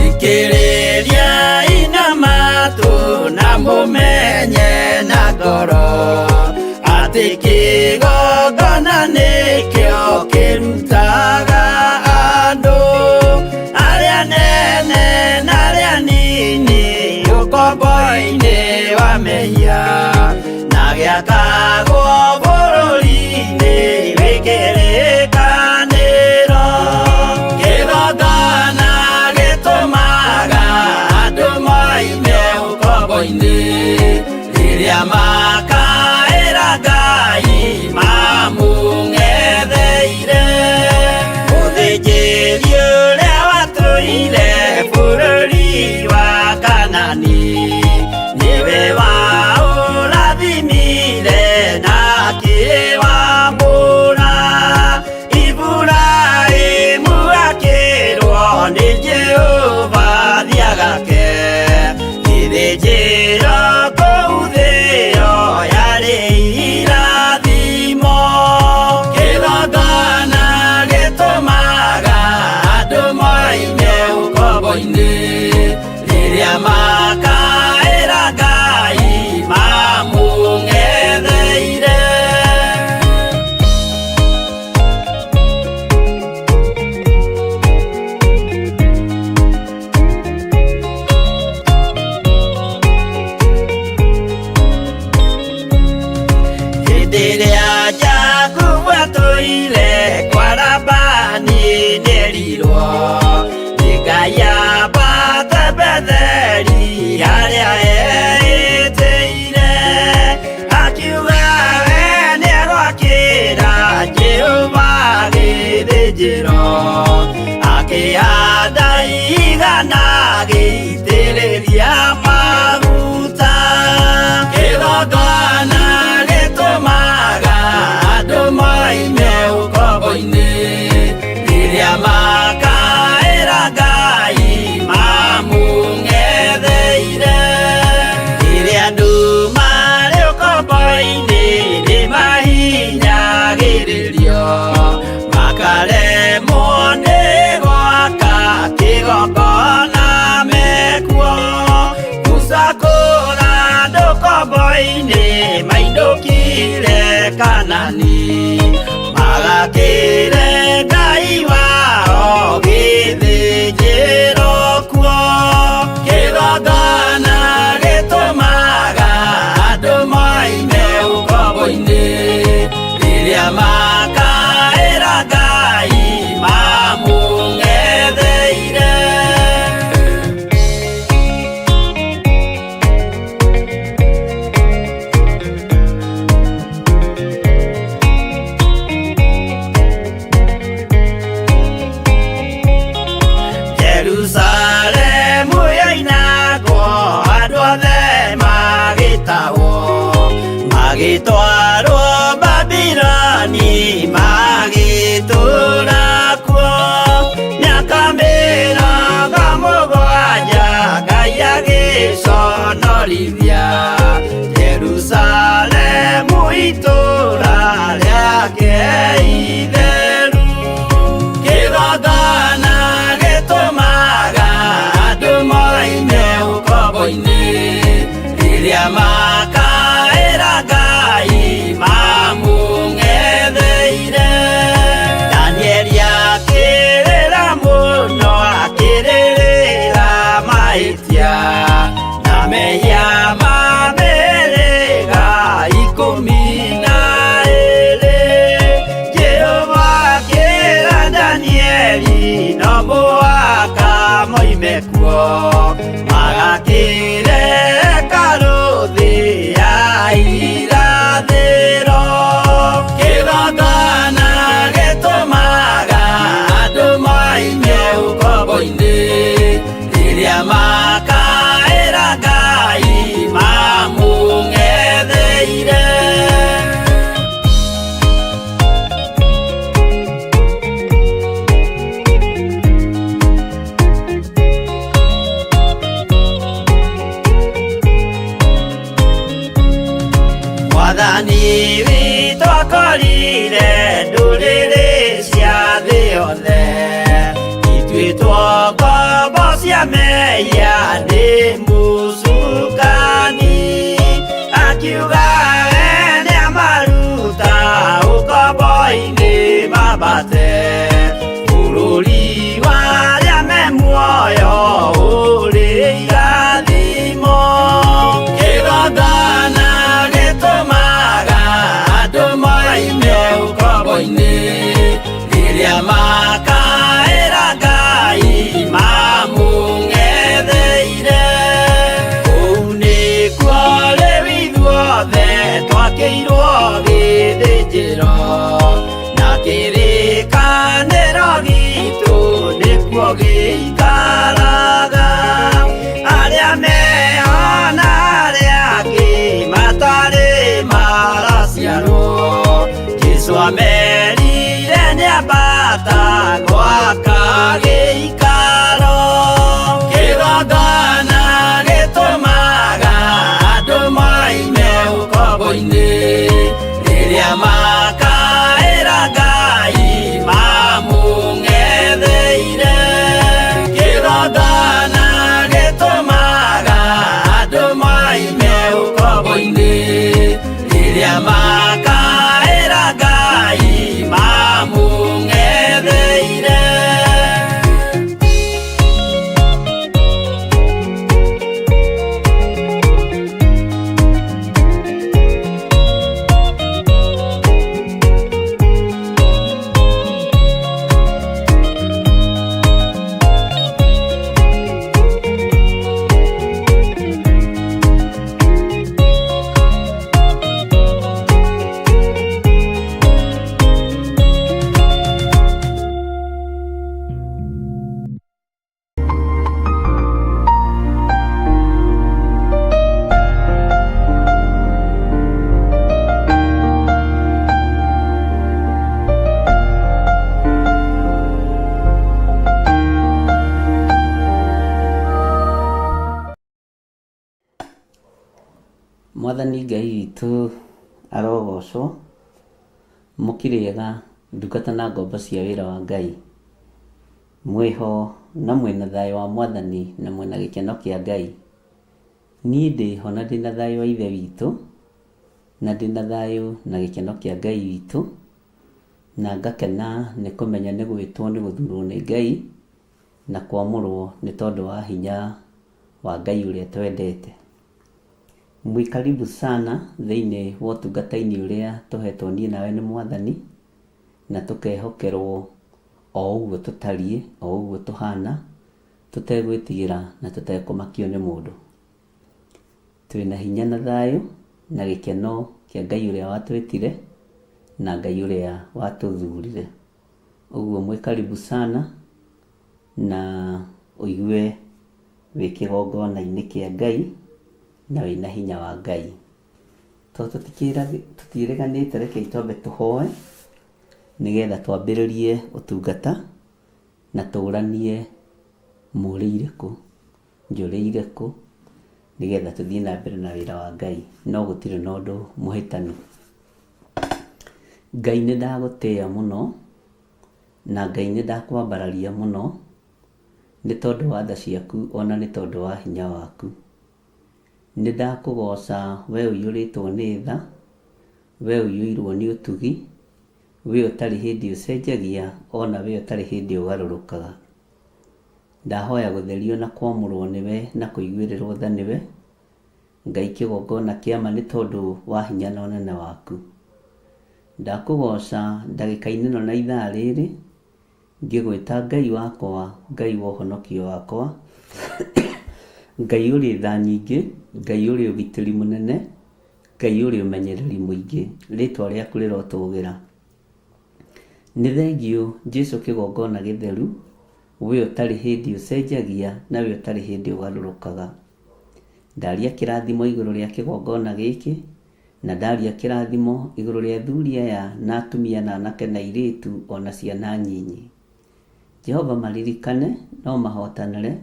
Thikĩrĩria ina matũ na mũmenye na ngoro atĩ kĩgongona nĩkĩo kĩrutaga andũ arĩa nene na arĩa nini ũkombo-inĩ wa mehia, na gĩakagwo bũrũri-inĩ wĩ kĩrĩkanĩro. Kĩgongona gĩtũmaga andũ moime ũkombo-inĩ, rĩrĩa makaĩra Ngai mamũng'etheire. Mũthĩnjĩri ũrĩa watũire bũrũri wa Kanani, nĩwe waũrathimire na akĩwambũra. Iburahĩmu akĩrwo nĩ Jehova thiagake gĩthĩnjĩro kũu thĩo yarĩ irathimo. Kĩgongona gĩtũmaga andũ moime ũkombo-inĩ, rĩrĩa makaĩra Ngai mamũng'etheire. Hĩndĩ ĩrĩa Jakubu atũire kwa Labani nĩerirwo nĩ Ngai ambate Betheli harĩa eĩtĩire, akiuga we nĩegwakĩra Jehova gĩthĩnjĩro, akĩhanda igana agĩitĩrĩria maguta. Kĩgongona gĩtũmaga andũ moime ũkombo-inĩ, rĩrĩa makaĩra Ngai mamũng'etheire. Rĩrĩa andũ marĩ ũkombo-inĩ nĩmahinyagĩrĩrio, makaremwo nĩ gwaka kĩgongona mekuo. Musa kũra andũ ũkombo-inĩ mainũkire Kanani, magakĩre Ngai wao gĩthĩnjĩro kuo. Kĩgongona gĩtũmaga andũ moime ũkombo-inĩ, rĩrĩa makaĩra Ngai mamũng'etheire. Jerusalemu yoinagwo andũ othe magĩtahwo, magĩtwarwo Babiloni magĩtũũra kuo. Mĩaka mĩrongo mũgwanja Ngai agĩconorithia Jerusalemu. Mwathani witũ akorire ndũrĩrĩ cia thĩ yothe ituĩtwo ngombo cia mehia nĩ mũcukani akiuga we nĩamaruta ũkombo-inĩ mambate bũrũri wa arĩa me muoyo ũrĩ irathimo kĩgongona gĩtũmaga andũ moime ũkombo-inĩ rĩrĩa makaĩra Ngai mamũng'etheire kũu nĩkuo rĩu ithuothe twakĩirwo gĩthĩnjĩro na kĩrĩkanĩro gitũ nĩkuo gĩikaraga arĩa meho na arĩa angĩ matarĩ maraciarwo Jesũ amerire nĩambata gwaka gĩikaro kĩgongona gĩtũmaga andũ moime ũkombo-inĩ rĩrĩa makaĩra Ngai mamũng'etheire kĩgongona gĩtũmaga andũ moime ũkombo-inĩ rĩrĩa makaĩra Ngai mamũng'etheire. Mwathani Ngai witũ arogocwo, mũkĩrĩega ndungata na ngombo cia wĩra wa Ngai, mwĩho na mwĩna thayũ wa Mwathani na mwĩna gĩkeno kĩa Ngai. Niĩ ndĩho na ndĩna thayũ wa Ithe witũ, na ndĩna thayũ na gĩkeno kĩa Ngai witũ, na ngakena nĩ kũmenya nĩ gwĩtwo nĩ gũthurwo nĩ Ngai, na kwamũrwo nĩ tondũ wa hinya wa Ngai ũrĩa twendete. Mwĩ karibu sana thĩinĩ wa ũtungata-inĩ ũrĩa tũhetwo niĩ nawe nĩ Mwathani, na tũkehokerwo o ũguo tũtariĩ, o ũguo tũhana, tũtegwĩtigĩra na tũtekũmakio nĩ mũndũ. Twĩna hinya na thayũ na gĩkeno kĩa Ngai ũrĩa watwĩtire na Ngai ũrĩa watũthurire. Ũguo mwĩ karibu sana na ũigue wĩ kĩgongona-inĩ kĩa Ngai na wĩna hinya wa Ngai. Tondũ tũtiĩrĩganĩte rekei twambe tũhoe nĩgetha twambĩrĩrie ũtungata na tũranie mũrĩire kũ, njũrĩire kũ, nĩgetha tũthiĩ na mbere na wĩra wa Ngai. No gũtirĩ na ũndũ mũhĩtanu. Ngai nĩ ndagũtĩĩa mũno na Ngai nĩ ndakwambararia mũno nĩ tondũ wa tha ciaku ona nĩ tondũ wa hinya waku. Nĩ ndakũgoca we ũiyũrĩtwo nĩ tha, we ũiyũirwo nĩ ũtugi, we ũtarĩ hĩndĩ ũcenjagia ona we ũtarĩ hĩndĩ ũgarũrũkaga. Ndahoya gũtherio na kwamũrwo nĩwe na kũiguĩrĩrwo tha nĩwe, Ngai kĩgongona kĩa ma nĩ tondũ wa hinya na ũnene waku. Ndakũgoca ndagĩka-inĩ ĩno na ithaa rĩrĩ, ngĩgwĩta Ngai wakwa, Ngai wa ũhonokio wakwa, Ngai ũrĩ tha nyingĩ, Ngai ũrĩ ũgitĩri mũnene, Ngai ũrĩ ũmenyereri mũingĩ, rĩtwa rĩaku rĩrotũgĩra. Nĩ thengiũ Jesu kĩgongona gĩtheru, we ũtarĩ hĩndĩ ũcenjagia na we ũtarĩ hĩndĩ ũgarũrũkaga. Ndaria kĩrathimo igũrũ rĩa kĩgongona gĩkĩ, na ndaria kĩrathimo igũrũ rĩa athuri aya na atumia na anake na airĩtu ona ciana nyinyi. Jehova maririkane no mahotanĩre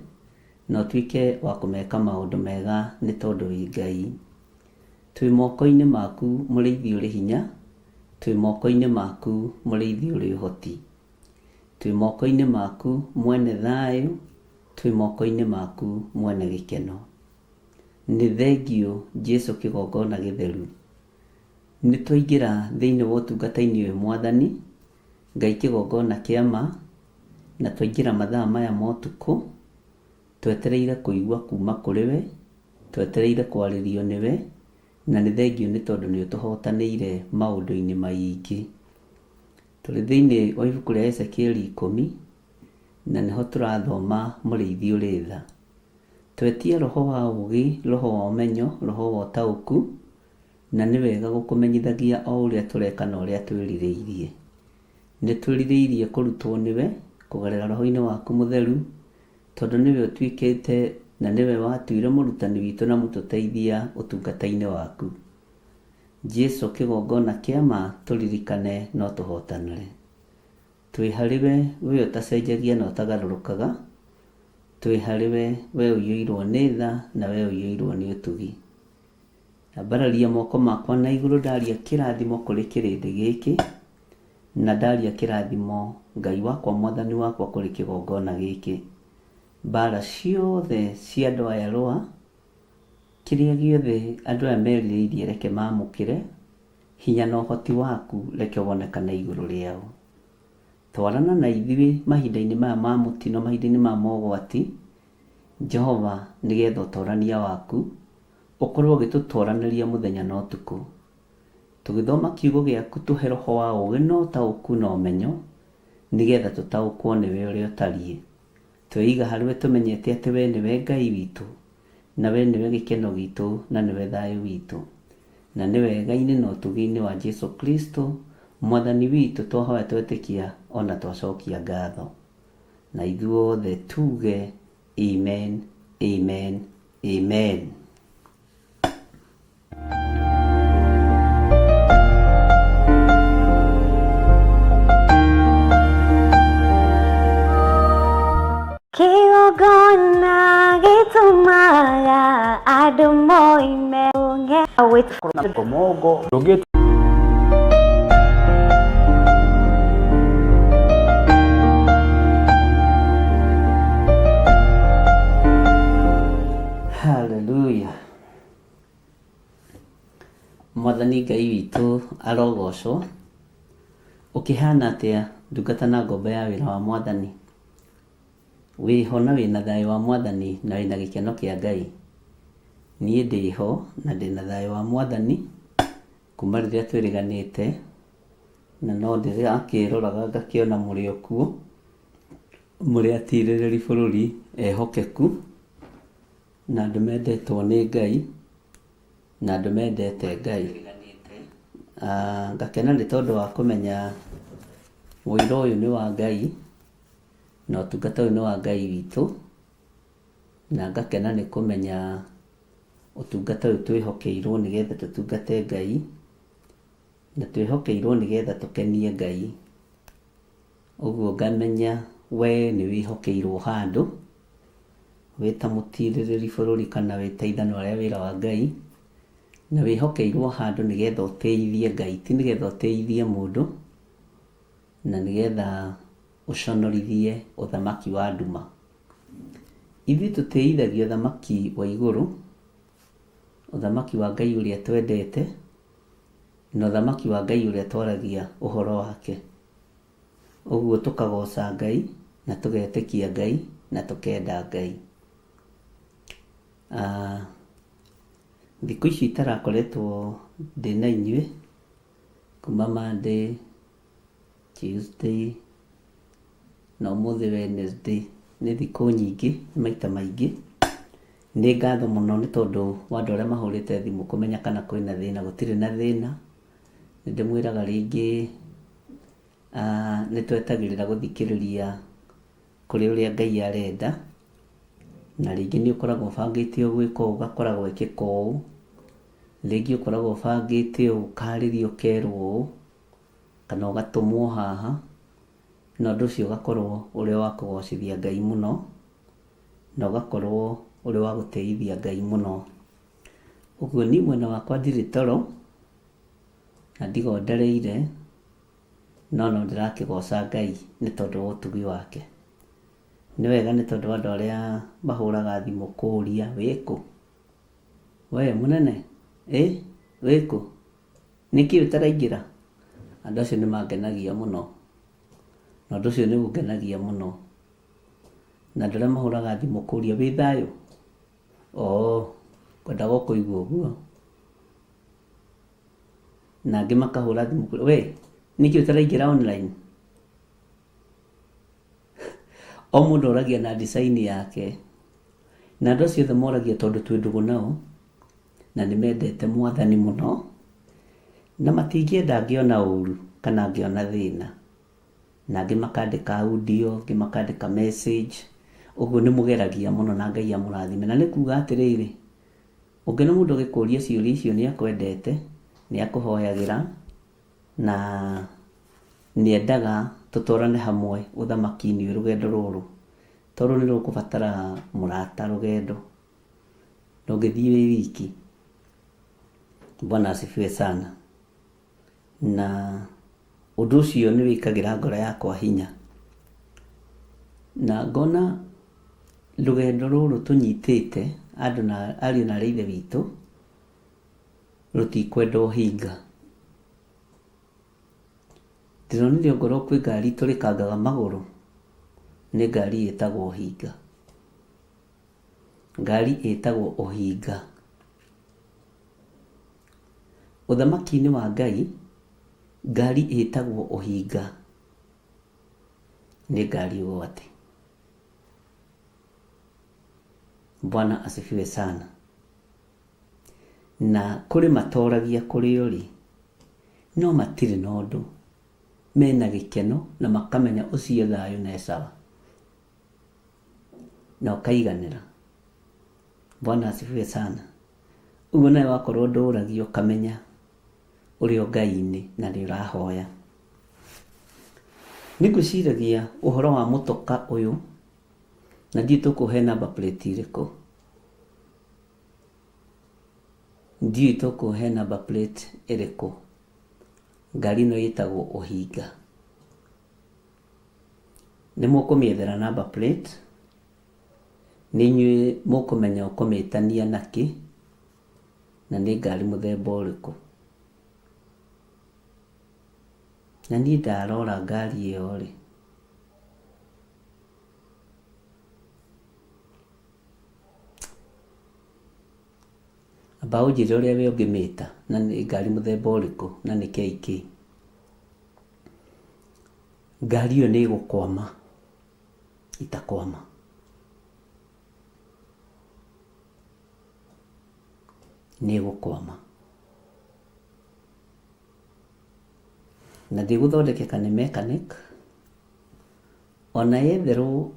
na ũtuĩke wa kũmeka maũndũ mega nĩ tondũ wĩ Ngai. Twĩ moko-inĩ maku mũrĩithi ũrĩ hinya, twĩ moko-inĩ maku mũrĩithi ũrĩ ũhoti. Twĩ moko-inĩ maku mwene thayũ, twĩ moko-inĩ maku mwene gĩkeno. Nĩ thengiũ Jesu kĩgongona gĩtheru. Nĩ twaingĩra thĩinĩ wa ũtungata-inĩ ũyũ Mwathani, Ngai kĩgongona kĩa ma, na twaingĩra mathaa maya ma ũtukũ, twetereire kũigua kuma kũrĩ we, twetereire kwarĩrio nĩwe, na nĩ thengiũ nĩ tondũ nĩ ũtũhotanĩire maũndũ-inĩ maingĩ. Tũrĩ thĩinĩ wa ibuku rĩa Ezekieli 10, na nĩho tũrathoma mũrĩithi ũrĩ tha. Twetia roho wa ũũgĩ, roho wa ũmenyo, roho wa ũtaũku, na nĩ wega gũkũmenyithagia o ũrĩa tũreka na ũrĩa twĩrirĩirie. Nĩ twĩrirĩirie kũrutwo nĩwe kũgerera roho-inĩ waku mũtheru, tondũ nĩwe ũtuĩkĩte na nĩwe watuire mũrutani witũ na mũtũteithia ũtungata-inĩ waku. Jesu kĩgongona kĩa ma tũririkane no tũhotanĩre. Twĩ harĩ we, we ũtacenjagia na ũtagarũrũkaga, twĩ harĩ we, we ũiyũirwo nĩ tha na we ũiyũirwo nĩ ũtugi. Ambararia moko makwa na igũrũ ndaria kĩrathimo kũrĩ kĩrĩndĩ gĩkĩ, na ndaria kĩrathimo Ngai wakwa mwathani wakwa kũrĩ kĩgongona gĩkĩ. Mbara ciothe cia andũ aya rũa, kĩrĩa gĩothe andũ aya merirĩirie reke mamũkĩre, hinya na ũhoti waku reke wonekane igũrũ rĩao. Twarana na ithuĩ mahinda-inĩ maya ma mũtino, mahinda-inĩ maya ma ũgwati, Jehova, nĩgetha ũtorania waku ũkorwo ũgĩtũtoranĩria mũthenya na ũtukũ. Tũgĩthoma kiugo gĩaku tũhe roho wa ũũgĩ na ũtaũku na ũmenyo, nĩgetha tũtaũkwo nĩwe ũrĩa ũtariĩ. Tweiga harĩ we tũmenyete atĩ we nĩwe Ngai witũ, na we nĩwe gĩkeno gitũ, na nĩwe thayũ witũ. Na nĩ wega-inĩ na ũtugi-inĩ wa Jesu Kristo, Mwathani witũ, twahoya twetĩkia ona twacokia ngatho. Na ithuothe tuge amen, amen, amen. Kĩgongona gĩtũmaga andũ moime ũng'e Mongo ndũngĩ Hallelujah. Mwathani Ngai witũ arogocwo. Ũkĩhana atĩa ndungata na ngombo ya wĩra wa Mwathani? Wĩho na wĩna thayũ wa Mwathani na wĩna gĩkeno kĩa Ngai. Niĩ ndĩho na ndĩna thayũ wa Mwathani kuma rĩrĩa twĩrĩganĩte, na no ndĩrakĩroraga ngakĩona mũrĩ o kuo, mũrĩ atirĩrĩri bũrũri ehokeku, na andũ mendetwo nĩ Ngai, na andũ mendete Ngai. Ngakena nĩ tondũ wa kũmenya ũira ũyũ nĩ wa Ngai, na ũtungata ũyũ nĩ wa Ngai witũ, na ngakena nĩ kũmenya ũtungata ũyũ twĩhokeirwo nĩgetha tũtungate Ngai, na twĩhokeirwo nĩgetha tũkenie Ngai. Ũguo ngamenya we nĩ wĩhokeirwo handũ, wĩ ta mũtirĩrĩri bũrũri kana wĩ ta ithanwa rĩa wĩra wa Ngai, na wĩhokeirwo handũ nĩgetha ũtĩithie Ngai, ti nĩgetha ũtĩithie mũndũ, na nĩgetha ũconorithie ũthamaki wa nduma. Ithuĩ tũtĩithagia ũthamaki wa igũrũ, ũthamaki wa Ngai ũrĩa twendete, na ũthamaki wa Ngai ũrĩa twaragia ũhoro wake. Ũguo tũkagoca Ngai, na tũgetĩkia Ngai, na tũkenda Ngai. Thikũ ici itarakoretwo ndĩna inyuĩ, kuma Monday, Tuesday, na ũmũthĩ Wednesday, nĩ thikũ nyingĩ, nĩ maita maingĩ. Nĩ ngatho mũno nĩ tondũ wa andũ arĩa mahũrĩte thimũ kũmenya kana kwĩna thĩna, gũtirĩ na thĩna. Nĩ ndĩmwĩraga rĩngĩ nĩ twetagĩrĩra gũthikĩrĩria kũrĩ ũrĩa Ngai arenda, na rĩngĩ nĩ ũkoragwo ũbangĩte gwĩka ũũ ũgakora gwekĩka ũũ, rĩngĩ ũkoragwo ũbangĩte ũũ ũkarĩrio ũkerwo ũũ, kana ũgatũmwo haha, na ũndũ ũcio ũgakorwo ũrĩ wa kũgocithia Ngai mũno, na ũgakorwo ũrĩ wa gũtĩithia Ngai mũno. Ũguo niĩ mwena wakwa ndirĩ toro na ndigondereire, no no ndĩrakĩgoca Ngai nĩ tondũ wa ũtugi wake. Nĩ wega nĩ tondũ wa andũ arĩa mahũraga thimũ kũria wĩkũ? We mũnene ĩ wĩkũ? Nĩkĩ ũtaraingĩra? Andũ acio nĩ mangenagia mũno, na ũndũ ũcio nĩ ũngenagia mũno. Na andũ arĩa mahũraga thimũ kũria wĩ thayũ? Oo, ngwendaga o kũigua ũguo. Na angĩ makahũra thimũ kũria we nĩkĩ ũtaraingĩra online? O mũndũ oragia na design yake. Na andũ acio othe moragia tondũ twĩ ndũgũ nao, na nĩ mendete Mwathani mũno, na matingĩenda ngĩona ũru kana ngĩona thĩna. Na angĩ makandĩka audio, angĩ makandĩka message, ũguo nĩ mũgeragia mũno na Ngai amũrathime. Na nĩ kuga atĩrĩrĩ, ũngĩona mũndũ agĩkũria ciũria icio nĩ akwendete, nĩ akũhoyagĩra, na nĩ endaga tũtwarane hamwe ũthamaki-inĩ ũyũ rũgendo rũrũ. Tondũ nĩ rũkũbatara mũrata rũgendo, ndũngĩthiĩ wĩ wiki. Bwana asifiwe sana. Na ũndũ ũcio nĩ wĩkagĩra ngoro yakwa hinya. Na ngona rũgendo rũrũ tũnyitĩte andũ na ariũ na aarĩ a Ithe witũ, rũtikwenda ũhinga. Ndĩronire ongorwo kwĩ ngari ĩtũrĩkangaga magũrũ, nĩ ngari ĩtagwo ũhinga. Ngari ĩtagwo ũhinga. Ũthamaki-inĩ wa Ngai, ngari ĩtagwo ũhinga nĩ ngari ũgwati. Bwana asifiwe sana. Na kũrĩ matoragia kũrĩa ũrĩ, no matirĩ na ũndũ. Mena gĩkeno na makamenya ũcio thayũ na e sawa. Na ũkaiganĩra. Bwana asifiwe sana. Ũguo nawe wakorwo ndũragia ũkamenya ũrĩ o Ngai-inĩ na nĩ ũrahoya. Nĩ ngwĩciragia ũhoro wa mũtoka ũyũ, na ndiũĩ tũkũhe number plate ĩrĩkũ. Ndiũĩ tũkũhe number plate ĩrĩkũ. Ngari ĩno ĩtagwo ũhinga. Nĩ mũkũmĩethera number plate, nĩ inyuĩ mũkũmenya ũkũmĩtania nakĩ, na nĩ ngari mũthemba ũrĩkũ. Na niĩ ndarora ngari ĩyo rĩ, amba ũnjĩre ũrĩa we ũngĩmĩta na nĩ ngari mũthemba ũrĩkũ na nĩ KK. Ngari ĩyo nĩ ĩgũkwama itakwama. Nĩ ĩgũkwama. Na ndĩgũthondekeka nĩ mechanic, ona yetherwo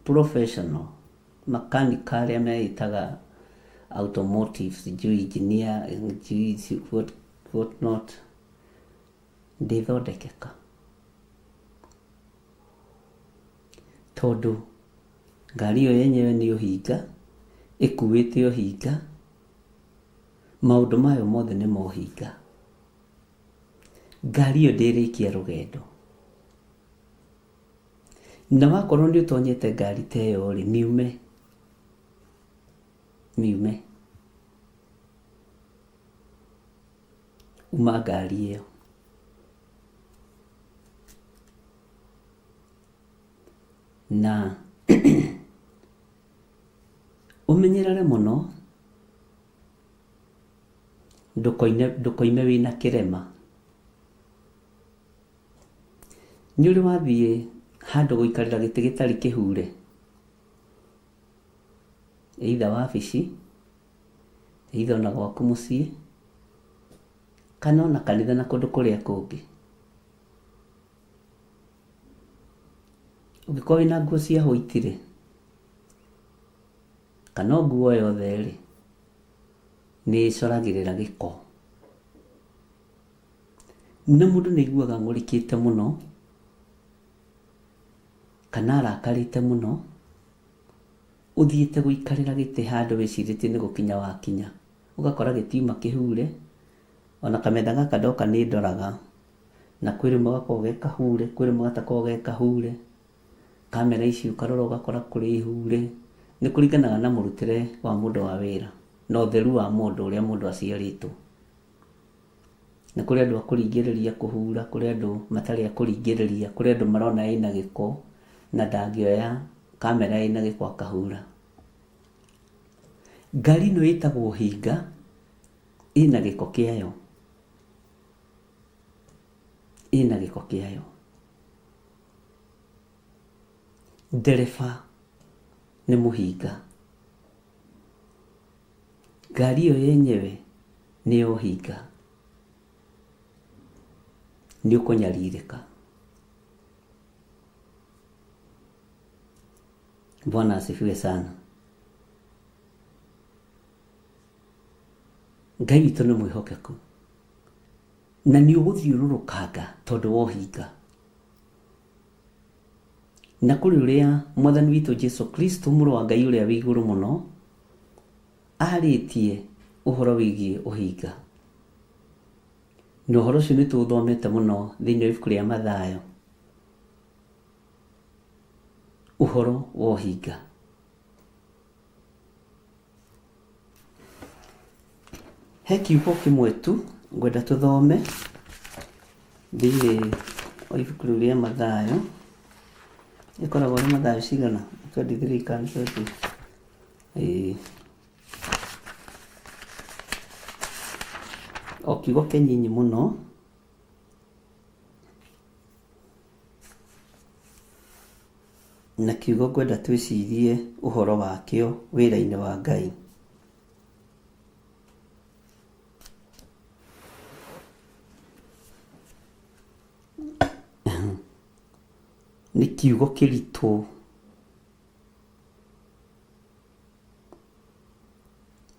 professional makanika arĩa meĩtaga automotive sijui engineer sijui what not, ndĩthondekeka. Tondũ ngari ĩyo yenyewe nĩ ũhinga, ĩkuĩte ũhinga, maũndũ mayo mothe nĩ ma ũhinga. Ngari ĩyo ndĩrĩkia rũgendo. Na wakorwo nĩ ũtonyete ngari ta ĩyo rĩ, miume. Miume. Uma ngari ĩyo. Na ũmenyerere mũno ndũkoime wĩna kĩrema. Nĩ ũrĩ wathiĩ handũ gũikarĩra gĩtĩ gĩtarĩ kĩhure? Either wabici, either ona gwaku mũciĩ, kana ona kanitha na kũndũ kũrĩa kũngĩ. Ũngĩkorwo wĩna nguo cia white rĩ, kana o nguo yothe rĩ, nĩ ĩcoragĩrĩra gĩko. Na mũndũ nĩ aiguaga ang'ũrĩkĩte mũno, kana arakarĩte mũno, ũthiĩte gũikarĩra gĩtĩ handũ wĩcirĩtie nĩ gũkinya wakinya, Ũgakora gĩtiuma kĩhure, ona kametha gaka ndoka nĩ ndoraga, na kwĩ rĩmwe gakoragwo ge kahure, kwĩ rĩmwe gatakoragwo ge kahure. Kamera ici ũkarora ũgakora kũrĩ hure. Nĩ kũringanaga na mũrutĩre wa mũndũ wa wĩra, na ũtheru wa mũndũ ũrĩa mũndũ aciarĩtwo. Nĩ kũrĩ andũ a kũringĩrĩria kũhura, kũrĩ andũ matarĩ a kũringĩrĩria, kũrĩ andũ marona ĩna gĩko na ndangĩoya kamera ĩna gĩko akahura. Ngari ĩno ĩtagwo hinga, ĩna gĩko kĩayo, ĩna gĩko kĩayo. Ndereba nĩ mũhinga. Ngari ĩyo yenyewe nĩ ya ũhinga. Nĩ ũkũnyarirĩka. Bwana asifiwe sana. Ngai witũ nĩ mwĩhokeku na nĩ ũgũthiũrũrũkanga tondũ wa ũhinga. Na kũrĩ ũrĩa Mwathani witũ Jesu Kristo mũrũ wa Ngai ũrĩa wĩ igũrũ mũno arĩtie ũhoro wĩgiĩ ũhinga. Na ũhoro ũcio nĩ tũũthomete mũno thĩinĩ wa ibuku rĩa Mathayo. Ũhoro wa ũhinga. He kiugo kĩmwe tu ngwenda tũthome thĩinĩ wa ibuku rĩu rĩa Mathayo. Ĩkoragwo ĩrĩ Mathayo cigana? 23 kana 20? Ĩĩ. O kiugo kĩnyinyi mũno. Na kiugo ngwenda twĩcirie ũhoro wakĩo wĩra-inĩ wa Ngai. Nĩ kiugo kĩritũ.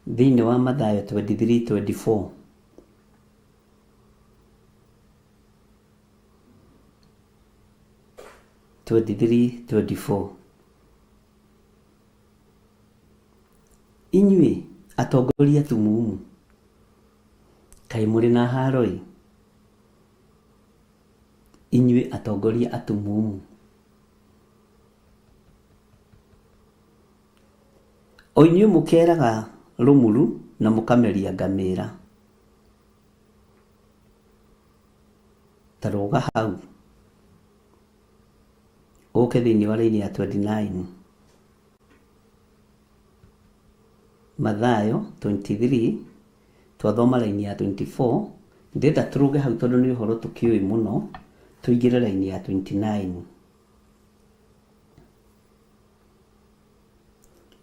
Thĩinĩ wa Mathayo 23:24. 23:24. Inyuĩ atongoria atumumu, kaĩ mũrĩ na haro-ĩ! Inyuĩ atongoria atumumu. O inyuĩ mũkeeraga rũmuru na mũkameria ngamĩra. Ta rũga hau ũke thĩinĩ wa raini ya 29. Mathayo 23 twathoma raini ya 24. Ndĩrenda tũrũge hau tondũ nĩ ũhoro tũkĩũĩ mũno, tũingĩre raini ya 29.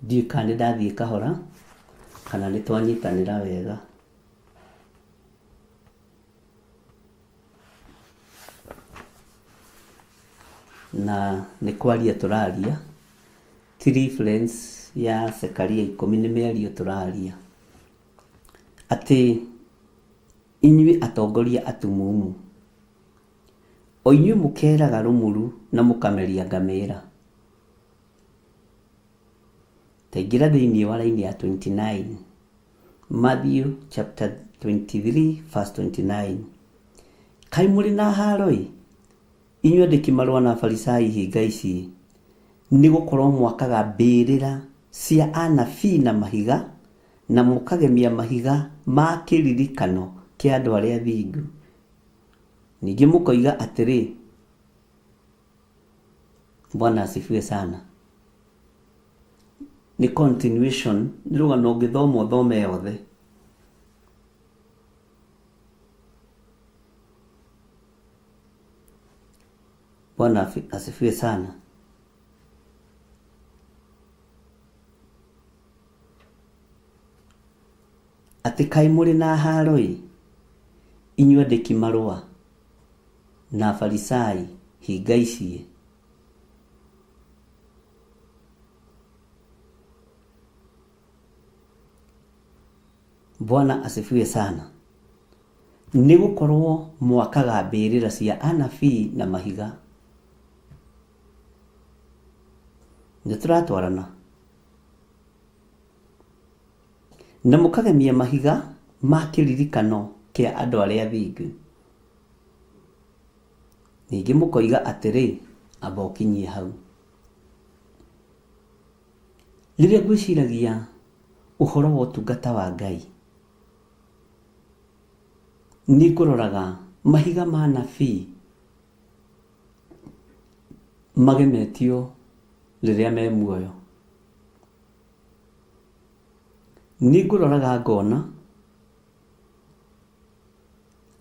Ndiũĩ kana nĩ ndathiĩ kahora kana nĩ twanyitanĩra wega. Na nĩ kwaria tũraria, ti reference ya Zekaria ikũmi, nĩ mĩario tũraria. Atĩ inyuĩ atongoria atumumu, o inyuĩ mũkeeraga rũmuru na mũkameria ngamĩra. Ta ingĩra thĩinĩ wa raini ya 29. Matthew chapter 23 verse 29. Kaĩ mũrĩ na haro-ĩ, inyuĩ andĩki marũa na Afarisai hinga ici, nĩ gũkorwo mwakaga mbĩrĩra cia anabii na mahiga, na mũkagemia mahiga ma kĩririkano kĩa andũ arĩa athingu. Ningĩ mũkoiga atĩrĩ, Bwana asifiwe sana. Nĩ continuation, nĩ rũgano ũngĩthoma ũthome yothe. Bwana asifiwe sana. Atĩ kaĩ mũrĩ na haro-ĩ, inyuĩ andĩki marũa na Afarisai hinga ici-ĩ. Bwana asifiwe sana. Nĩ gũkorwo mwakaga mbĩrĩra cia anabii na mahiga. Nĩ tũratwarana. Na mũkagemia mahiga ma kĩririkano kĩa andũ arĩa athingu. Ningĩ mũkoiga atĩrĩ, Amba ũkinyie hau. Rĩrĩa ngwĩciragia ũhoro wa ũtungata wa Ngai, nĩ ngũroraga mahiga ma anabii magemetio rĩrĩa me muoyo. Nĩ ngũroraga ngona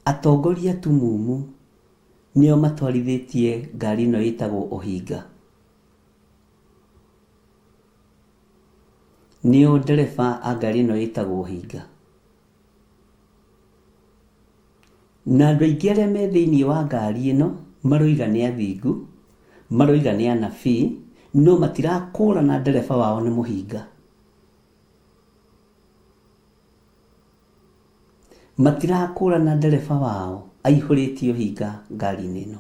atongoria atumumu nĩo matwarithĩtie ngari ĩno ĩtagwo ũhinga. Nĩo ndereba a ngari ĩno ĩtagwo ũhinga. Na andũ aingĩ arĩa me thĩinĩ wa ngari ĩno maroiga nĩ athingu, maroiga nĩ anabii, no matirakũrana ndereba wao nĩ mũhinga. Matirakũrana ndereba wao aihũrĩtie ũhinga ngari-inĩ ĩno.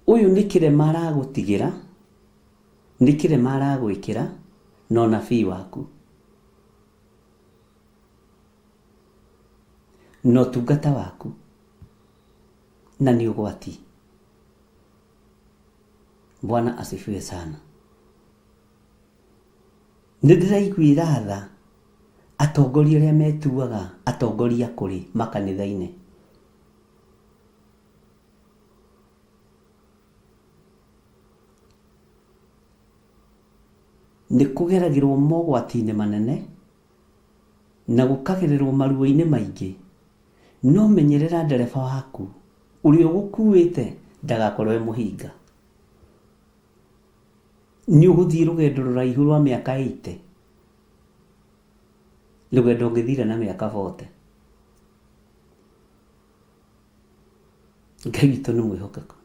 Ũyũ nĩ kĩrema aragũtigĩra, nĩ kĩrema aragwĩkĩra na ũnabii waku. Na ũtungata waku. Na nĩ ũgwati. Bwana asifiwe sana. Nĩ ndĩraiguĩra tha atongoria arĩa metuaga atongoria kũrĩ makanitha-inĩ. Nĩ kũgeragĩrwo mogwati-inĩ manene na gũkagererwo maruo-inĩ maingĩ, no menyerera ndereba waku ũrĩa ũgũkuĩte ndagakorwo e mũhinga. Nĩ ũgũthiĩ rũgendo rũraihu rwa mĩaka 80, rũgendo ũngĩthire na mĩaka 40. Ngai witũ nĩ mwĩhokeku.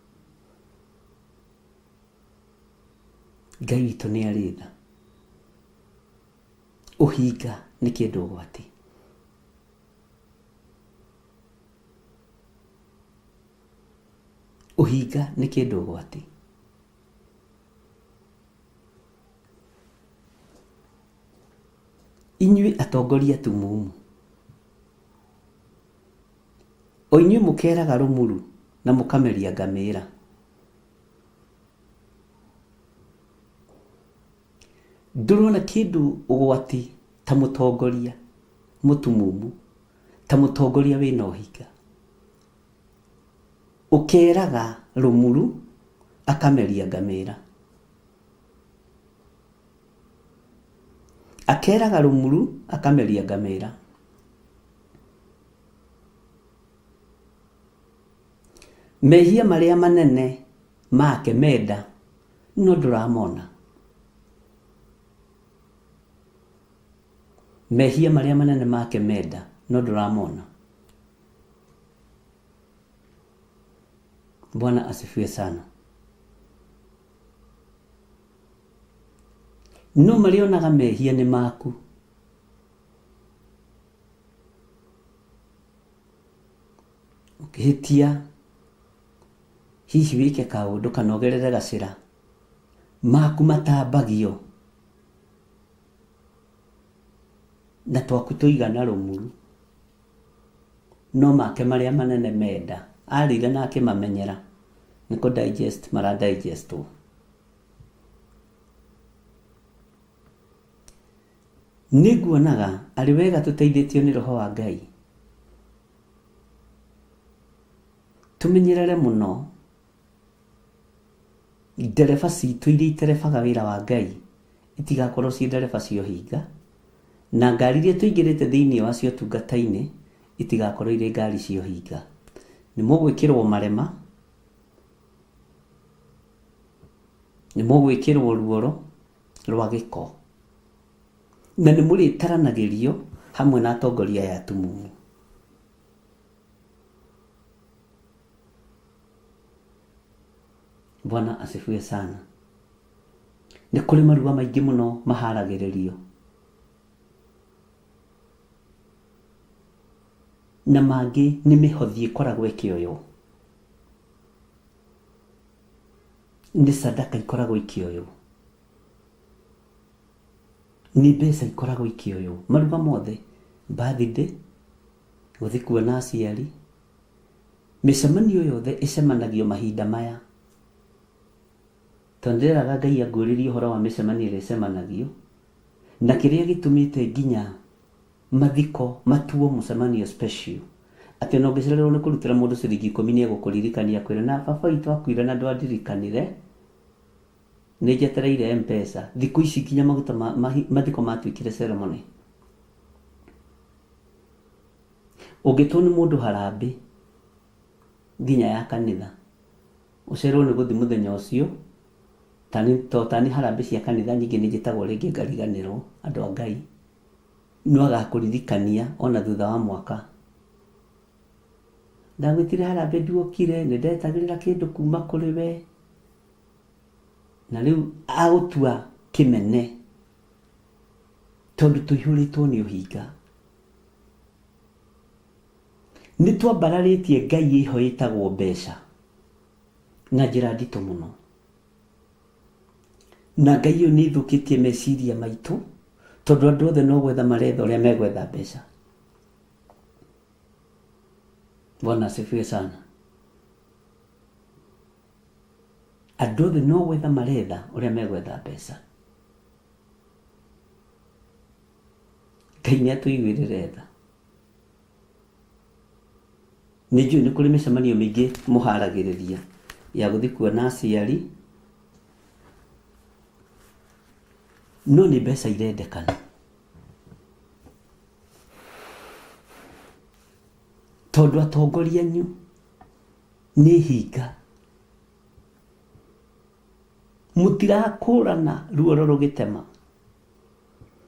Ngai witũ nĩ arĩ tha. Ũhinga nĩ kĩndũ ũgwati. Ũhinga nĩ kĩndũ ũgwati. Inyuĩ atongoria atumumu, o inyuĩ mũkeeraga rũmuru na mũkameria ngamĩra. Ndũrona kĩndũ ũgwati ta mũtongoria mũtumumu, ta mũtongoria wĩna ũhinga. Ũkeeraga rũmuru akameria ngamĩra. Akeeraga rũmuru akameria ngamĩra. Mehia marĩa manene make menda no ndũramona. Mehia marĩa manene make menda no ndũramona. Bwana asifiwe sana. No marĩonaga mehia nĩ maku. Ũkĩhĩtia hihi wĩke kaũndũ kana ũgerere gacĩra, maku matambagio na twaku tũigana rũmuru. No make marĩa manene menda, arĩire na akĩmamenyera, nĩ kũ digest mara digest wo. Nĩ nguonaga arĩ wega tũteithĩtio nĩ Roho wa Ngai, tũmenyerere mũno ndereba citũ iria iterebaga wĩra wa Ngai itigakorwo ciĩ ndereba cia ũhinga, na ngari iria tũingĩrĩte thĩinĩ wacio ũtungata-inĩ itigakorwo irĩ ngari cia ũhinga. Nĩ mũgwĩkĩrwo marema, nĩ mũgwĩkĩrwo ruoro rwa gĩko, na nĩ mũrĩtaranagĩrio hamwe na atongoria aya atumumu. Bwana asifiwe sana. Nĩ kũrĩ marua maingĩ mũno maharagĩrĩrio na mangĩ nĩ mĩhothi ĩkoragwo ĩkĩoywo, nĩ sadaka ikoragwo ikĩoywo. Nĩ mbeca ikoragwo ikĩoywo maruga mothe, birthday, gũthiĩ kuona aciari, mĩcemanio yothe ĩcemanagio mahinda maya. Tondũ ndĩreraga Ngai anguũrĩrie ũhoro wa mĩcemanio ĩrĩa ĩcemanagio, na kĩrĩa gĩtũmĩte nginya mathiko matuo mũcemanio special, atĩ ona ũngĩcererwo nĩ kũrutĩra mũndũ ciringi ikũmi nĩ egũkũririkania akwĩre na baba witũ akuire na ndwandirikanire, nĩ njetereire M-Pesa. Thikũ ici nginya maguta ma, mathiko matuĩkire ceremony. Ũngĩtwo nĩ mũndũ harambĩ nginya ya kanitha, ũcererwo nĩ gũthiĩ mũthenya ũcio, tani, to tani harambĩ cia kanitha nyingĩ nĩ njĩtagwo rĩngĩ ngariganĩrwo, andũ a Ngai, no agakũririkania ona thutha wa mwaka. Ndagwĩtire harambĩ nduokire, nĩ ndetagĩrĩra kĩndũ kuma kũrĩ we, na rĩu agũtua kĩmene tondũ tũihũrĩtwo nĩ ũhinga. Nĩ twambararĩtie ngai ĩho ĩtagwo mbeca na njĩra nditũ mũno, na ngai ĩyo nĩ ĩthũkĩtie meciria maitũ tondũ andũ othe no gwetha maretha ũrĩa megwetha mbeca. Bwana asifiwe sana. Andũ othe no gwetha maretha ũrĩa megwetha mbeca. Ngai nĩ atũiguĩrĩre tha. Nĩ njũĩ nĩ kũrĩ mĩcemanio mĩingĩ mũharagĩrĩria ya gũthiĩ kuona aciari, no nĩ mbeca irendekana. Tondũ atongoria anyu nĩ hinga. Mũtirakũrana ruoro rũgĩtema.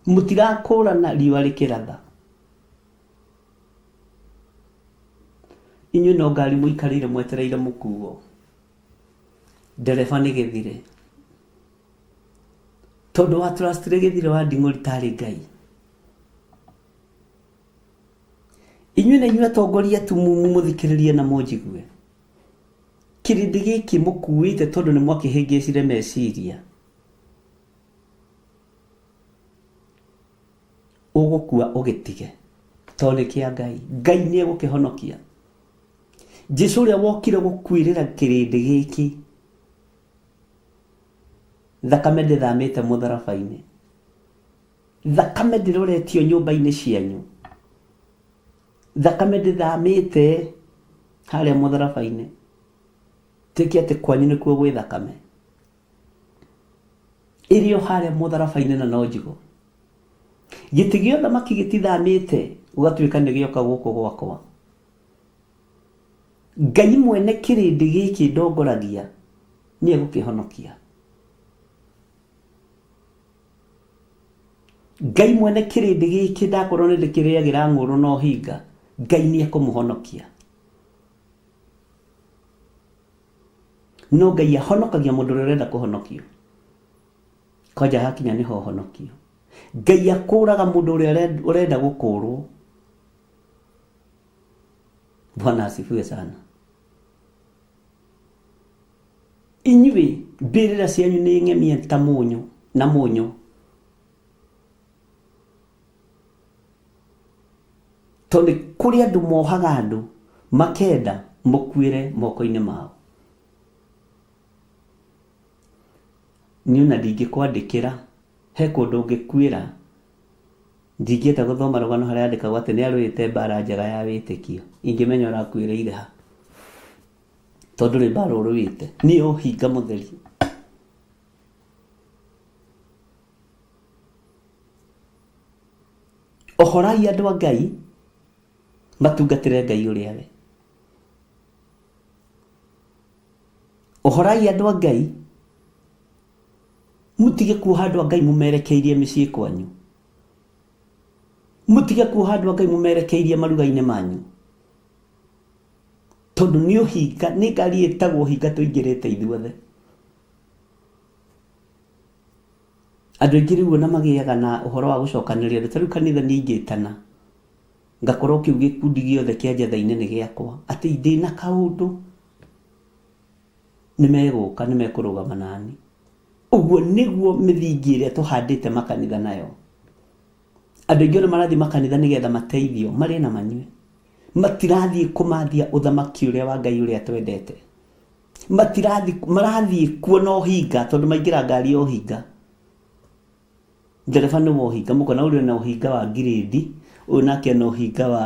Mũtirakũrana riũa rĩkĩratha. Inyuĩ no ngari mũikarĩire mwetereire mũkuo. Ndereba nĩ Gĩthire. Tondũ wa trustire Gĩthire wa Nding'ũri tarĩ Ngai. Inyuĩ na inyuĩ atongoria atumumu mũthikĩrĩrie na mũnjigue. Kĩrĩndĩ gĩkĩ mũkuĩte tondũ nĩ mwakĩhĩngĩcire meciria. Ũgũkua ũgĩtige tondũ nĩ kĩa Ngai. Ngai nĩ egũkĩhonokia. Jesu ũrĩa wokire gũkuĩrĩra kĩrĩndĩ gĩkĩ, thakame ndĩthamĩte mũtharaba-inĩ, thakame ndĩroretio nyũmba-inĩ cianyu, thakame ndĩthamĩte harĩa mũtharaba-inĩ. Tuĩke atĩ kwanyu nĩkuo gwĩ thakame ĩrĩ o harĩa mũtharaba-inĩ na no njigũ. Gĩtĩ gĩa ũthamaki gĩtithamĩte gũgatuĩka nĩ gĩoka gũkũ gwakwa. Ngai mwene kĩrĩndĩ gĩkĩ ndongoragia nĩ egũkĩhonokia. Ngai mwene kĩrĩndĩ gĩkĩ ndakorwo nĩ ndĩkĩrĩagĩra ng'ũrũ na ũhinga, Ngai nĩ ekũmũhonokia. No Ngai ahonokagia mũndũ ũrĩa ũrenda kũhonokio. Kwanja hakinya nĩho ũhonokio. Ngai akũraga mũndũ ũrĩa ũrenda gũkũrwo. Bwana asifiwe sana. Inyuĩ mbĩrĩra cianyu nĩ ng'emie ta mũnyũ na mũnyũ. Tondũ kũrĩ andũ mohaga andũ makenda mũkuĩre moko-inĩ mao. Niĩ ona ndingĩkwandĩkĩra, he kũndũ ũngĩkuĩra, ndingĩenda gũthoma rũgano harĩa handĩkagwo atĩ nĩ arũĩte mbara njega ya wĩtĩkio, ingĩmenya ũrakuĩrĩire ha, tondũ ndũrĩ mbara ũrũĩte, nĩ ũhinga mũtheri. Ohorai andũ a Ngai matungatĩre Ngai ũrĩa we. Ohorai andũ a Ngai mũtige kuoha andũ a Ngai mũmerekeirie mĩciĩ kwanyu. Mũtige kuoha andũ a Ngai mũmerekeirie maruga-inĩ manyu. Tondũ nĩ ũhinga, nĩ ngari ĩtagwo ũhinga tũingĩrĩte ithuothe. Andũ aingĩ rĩu ona magĩaga na ũhoro wa gũcokanĩrĩria andũ, ta rĩu kanitha niĩ ingĩtana, ngakorwo kĩu gĩkundi gĩothe kĩa njatha-inĩ nĩ gĩakwa, atĩ ndĩna kaũndũ, nĩ megũka, nĩ mekũrũgama nani. Ũguo nĩguo mĩthingi ĩrĩa tũhandĩte makanitha nayo. Andũ aingĩ ona marathiĩ makanitha nĩgetha mateithio marĩe na manyue. Matirathiĩ kũmathia ũthamaki ũrĩa wa Ngai ũrĩa twendete. Matirathiĩ, marathiĩ kuo na ũhinga tondũ maingĩra ngari ya ũhinga. Ndereba nĩ wa ũhinga, mũkona ũrĩa na ũhinga wa ngirĩndi, ũyũ nake ena ũhinga wa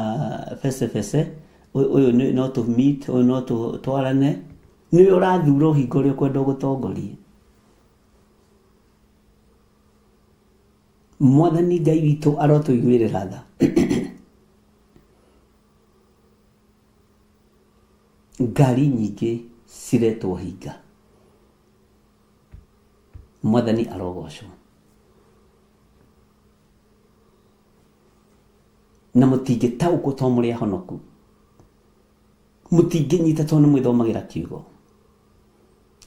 becebece, ũyũ no tũ meet, ũyũ no tũtwarane. Nĩwe ũrathura ũhinga ũrĩa ũkwenda ũgũtongorie. Mwathani Ngai witũ arotũiguĩrĩra tha. Ngari nyingĩ ciretwo hinga. Mwathani arogocwo. Na mũtingĩtaũkwo to mũrĩ ahonoku. Mũtingĩnyita tondũ nĩ mwĩthomagĩra kiugo.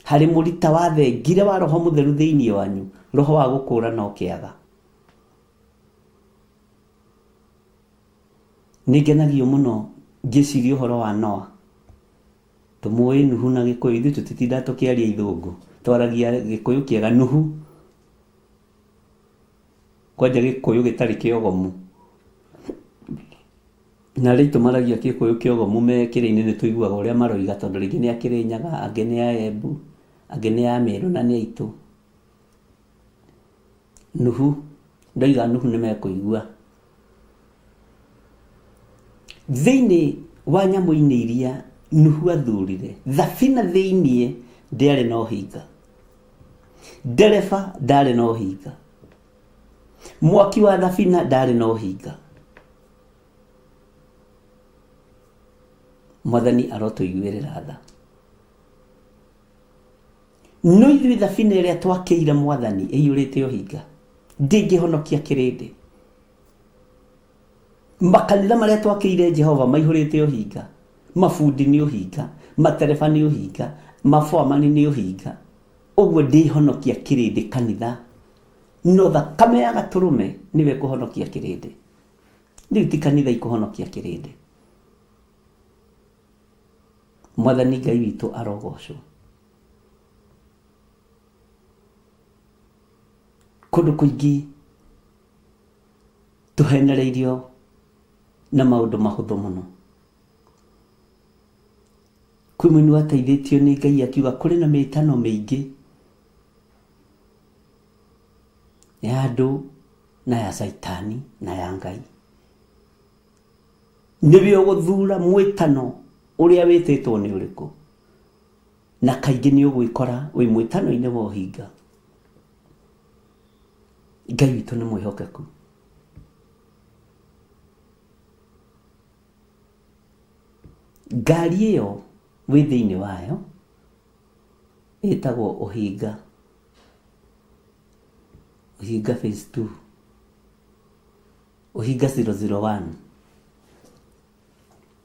Harĩ mũrita wathengire wa Roho Mũtheru thĩinĩ wanyu, roho wa gũkũũrana ũkĩaga. Nĩ ngenagio mũno ngĩciria ũhoro wa Noa. Tũmũĩ Nuhu na Gĩkũyũ, ithuĩ tũtitindaga tũkĩaria ithũngũ, twaragia Gĩkũyũ kĩega, Nuhu. Kwanja Gĩkũyũ gĩtarĩ kĩogomu. Na arĩa aitũ maragia Gĩkũyũ kĩogomu me kĩrĩa-inĩ nĩ tũiguaga ũrĩa maroiga tondũ rĩngĩ nĩ a Kĩrĩnyaga, angĩ nĩ a Embu, angĩ nĩ a Meru na nĩ aitũ. Nuhu, ndoiga Nuhu nĩ mekũigua. Thĩinĩ wa nyamũ-inĩ iria Nuhu athurire, thabina thĩinĩ ndĩarĩ na ũhinga. Ndereba ndarĩ na ũhinga. Mwaki wa thabina ndarĩ na ũhinga. Mwathani arotũiguĩrĩra tha. No ithuĩ thabina ĩrĩa twakĩire Mwathani ĩiyũrĩte ũhinga, ndĩngĩhonokia kĩrĩndĩ. Makanitha marĩa twakĩire Jehova maihũrĩte ũhinga, mabundi nĩ ũhinga, matereba nĩ ũhinga, maboamani nĩ ũhinga. Ũguo ndĩhonokia kĩrĩndĩ kanitha, no thakame ya gatũrũme nĩyo ĩkũhonokia kĩrĩndĩ. Rĩu ti kanitha ikũhonokia kĩrĩndĩ. Mwathani Ngai witũ arogocwo. Kũndũ kũingĩ tũhenereirio na maũndũ mahũthũ mũno. Kwĩ mũini wateithĩtio nĩ Ngai akiuga kũrĩ na mĩtano mĩingĩ ya andũ na ya caitani na ya Ngai. Nĩwe ũgũthura mwĩtano ũrĩa wĩtĩtwo nĩ ũrĩkũ, na kaingĩ nĩ ũgwĩkora wĩ mwĩtano-inĩ wa ũhinga. Ngai witũ nĩ mwĩhokeku. Ngari ĩyo wĩ thĩinĩ wayo ĩtagwo ũhinga, ũhinga phase 2, ũhinga 001.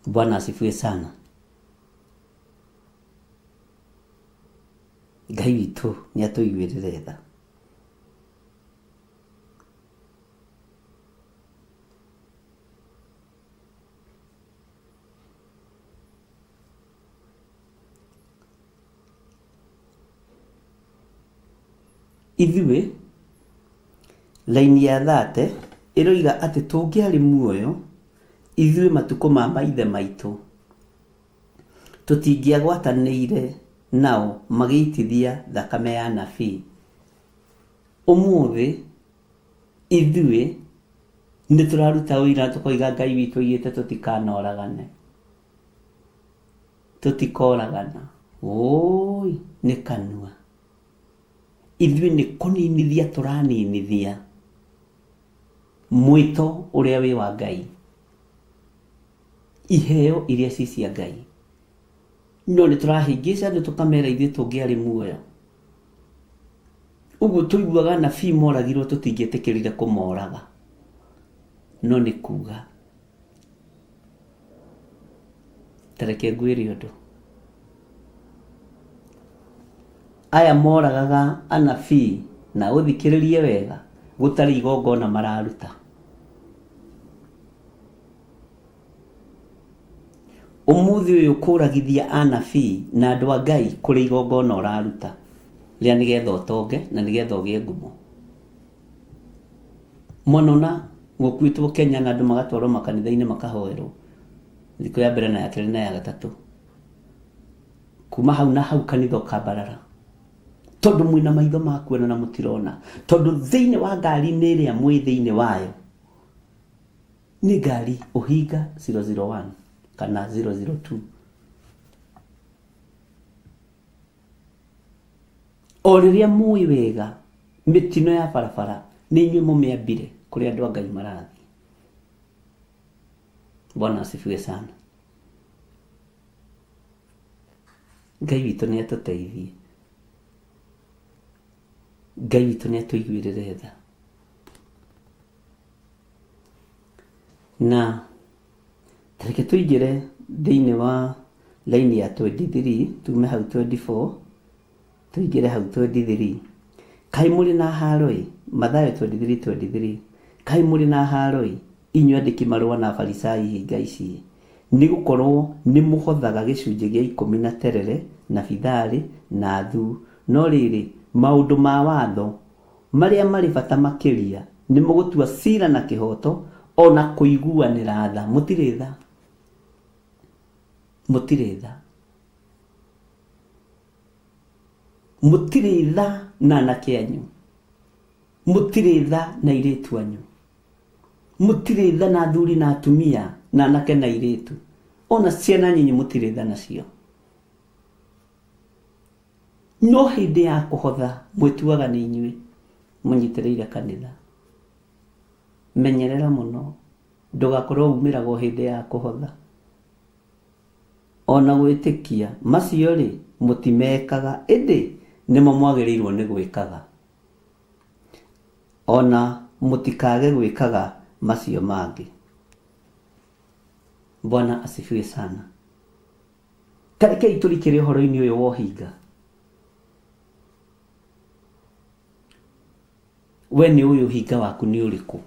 Bwana asifiwe sana. Ngai witũ nĩ atũiguĩrĩre tha. Ithuĩ, raini ya thate ĩroiga atĩ tũngĩarĩ muoyo ithuĩ matukũ ma maithe maitũ, tũtingĩagwatanĩire nao magĩitithia thakame ya anabii. Ũmũthĩ ithuĩ nĩ tũraruta ũira tũkoiga Ngai witũ oigĩte tũtikanoragane. Tũtikoragana. Ũũi nĩ kanua. Ithuĩ nĩ kũninithia tũraninithia mwĩto ũrĩa wĩ wa Ngai. Iheo iria ci cia Ngai. No nĩ tũrahĩngĩca andũ tũkamera ithuĩ tũngĩarĩ muoyo. Ũguo tũiguaga anabii moragirwo tũtingĩetĩkĩrire kũmoraga. No nĩ kuga. Ta reke ngwĩre ũndũ. Aya moragaga anabii na ũthikĩrĩrie wega gũtarĩ igongona mararuta. Ũmũthĩ ũyũ kũragithia anabii na andũ a Ngai kũrĩ igongona ũraruta rĩa nĩgetha ũtonge na nĩgetha ũgĩe ngumo. Mwanona Gũkuĩtwo Kenya na andũ magatwarwo makanitha-inĩ makahoerwo thikũ ya mbere na ya kerĩ na ya gatatũ. Kuma hau na hau kanitha ũkambarara tondũ mwĩna maitho ma kuona na mũtirona, tondũ thĩinĩ wa ngari-inĩ ĩrĩa mwĩ thĩinĩ wayo nĩ ngari ũhinga 001 kana 002. O rĩrĩa mũĩ wega mĩtino ya barabara nĩ inyuĩ mũmĩambire kũrĩa andũ a Ngai marathiĩ. Bwana asifiwe sana. Ngai witũ nĩ atũteithie. Ngai witũ nĩ atũiguĩrĩre tha. Na tareke tũingĩre thĩinĩ wa laini ya 23, tume hau 24 tũingĩre hau 23. Kaĩ mũrĩ na haro-ĩ, Mathayo 23:23, kaĩ mũrĩ na haro-ĩ, inyuĩ andĩki marũa na Afarisai hinga ici-ĩ, nĩ gũkorwo nĩ mũhothaga gĩcunjĩ gĩa ikũmi na terere na bitharĩ na thuu, no rĩrĩ, maũndũ ma watho marĩa marĩ bata makĩria nĩmo gũtua cira na kĩhooto o na kũiguanĩra tha. Mũtirĩ tha. Mũtirĩ tha. Mũtirĩ tha na anake anyu. Mũtirĩ tha na airĩtu anyu. Mũtirĩ tha na athuri na atumia na anake na airĩtu. Ona ciana nyinyi mũtirĩ tha nacio. No hĩndĩ ya kũhotha mwĩtuaga nĩ inyuĩ mũnyitĩrĩire kanitha. Menyerera mũno ndũgakorwo umĩraga o hĩndĩ ya kũhotha. O na gwĩtĩkia, macio-rĩ, mũtimekaga, ĩndĩ nĩmo mwagĩrĩirwo nĩ gwĩkaga. O na mũtikage gwĩkaga macio mangĩ. Bwana asifiwe sana. Ta rekei tũrikĩre ũhoro-inĩ ũyũ wa ũhinga. We nĩ ũĩ ũhinga waku nĩ ũrĩkũ?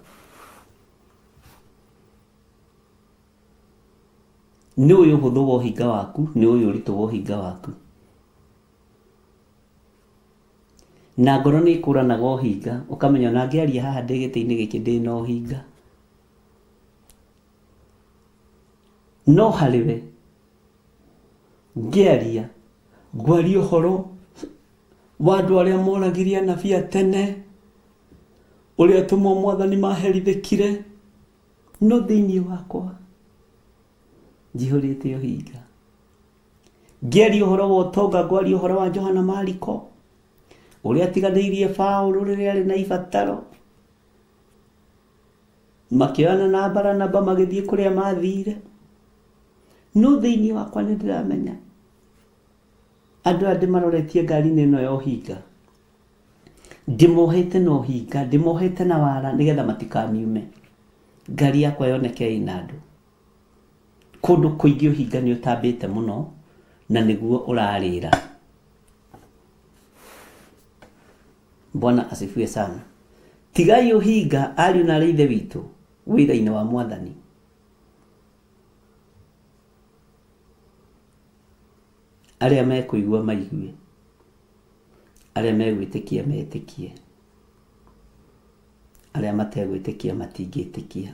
Nĩ ũĩ ũhũthũ wa ũhinga waku, nĩ ũĩ ũritũ wa ũhinga waku. Na ngoro nĩ ĩkũranaga ũhinga, ũkamenya ona ngĩaria haha ndĩ gĩtĩ-inĩ gĩkĩ ndĩ na ũhinga. No harĩ we, ngĩaria, ngwaria ũhoro wa andũ arĩa moragire anabii a tene, ũrĩa atũmwo mwathani maherithĩkire, no thĩinĩ wakwa njihũrĩte ũhinga. Ngĩaria ũhoro wa ũtonga, ngwaria ũhoro wa Johana Mariko, ũrĩa atiganĩirie Paũlũ rĩrĩa arĩ na ibataro. Makĩoyana na Baranaba magĩthiĩ kũrĩa mathire. No thĩinĩ wakwa nĩ ndĩramenya andũ aya ndĩmaroretie ngari-inĩ ĩno ya ũhinga, ndĩmohete na ũhinga, ndĩmohete na wara nĩgetha matikamiume. Ngari yakwa yoneke ĩna andũ. Kũndũ kũingĩ ũhinga nĩ ũtambĩte mũno na nĩguo ũrarĩra. Bwana asifiwe sana. Tigai ũhinga ariũ na arĩ ithe witũ wĩra-inĩ wa mwathani. Arĩa mekũigua maigue, arĩa megwĩtĩkia metĩkie, arĩa mategwĩtĩkia matingĩtĩkia.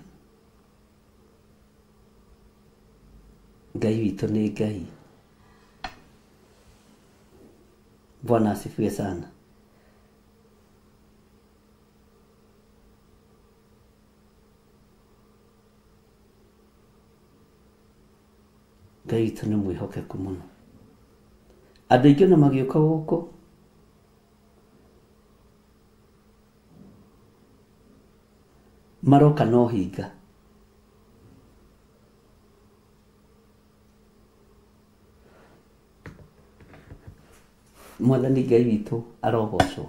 Ngai witũ nĩ Ngai. Bwana asifiwe sana. Ngai witũ nĩ mwĩhokeku mũno. Andũ aingĩ ona magĩũka gũkũ maroka na ũhinga. Mwathani Ngai witũ arogocwo.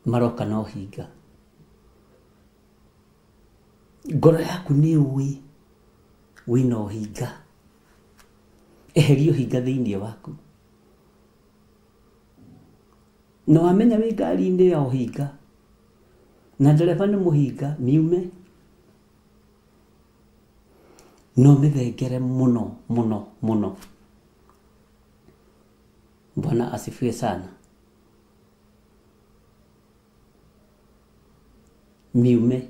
Maroka na ũhinga. Ngoro yaku nĩ ũĩ wĩna ũhinga. Eheria ũhinga thĩinĩ waku. Na wamenya wĩ ngari-inĩ ya ũhinga na ndereba nĩ mũhinga, miume. Na ũmĩthengere mũno mũno mũno. Bwana asifiwe sana. Miume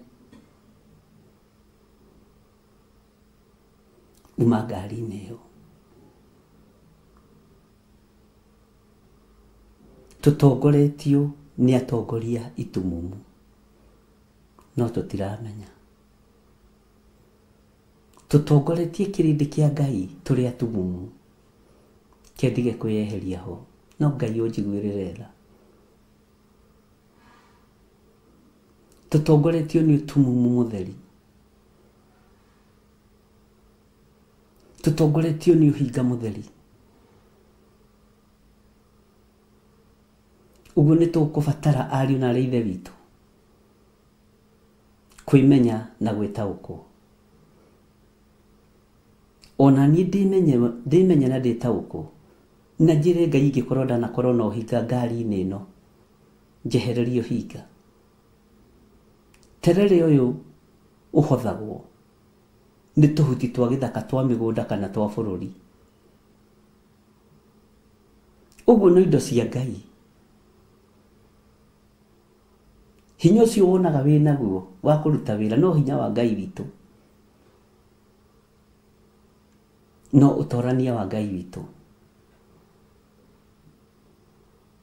uma ngari-inĩ ĩyo. Tũtongoretio nĩ atongoria itumumu, no tũtiramenya. Tũtongoretie kĩrĩndĩ kĩa Ngai tũrĩ atumumu. Kendige kwĩyeheria ho, no Ngai ũnjiguĩrĩre tha. Tũtongoretio nĩ ũtumumu mũtheri. Tũtongoretio nĩ ũhinga mũtheri. Ũguo nĩ tũkũbatara ariũ na aarĩ a Ithe witũ kwĩmenya na gwĩtaũkwo. Ona niĩ ndĩmenye na ndĩtaũkwo, na njĩre Ngai ingĩkorwo ndanakorwo na ũhinga ngari-inĩ ĩno, njehererie ũhinga. Terere ũyũ ũhothagwo nĩ tũhuti twa gĩthaka twa mĩgũnda kana twa bũrũri. Ũguo no indo cia Ngai. Hinya ũcio wonaga wĩ naguo wa kũruta wĩra no hinya wa Ngai witũ. No ũtorania wa Ngai witũ.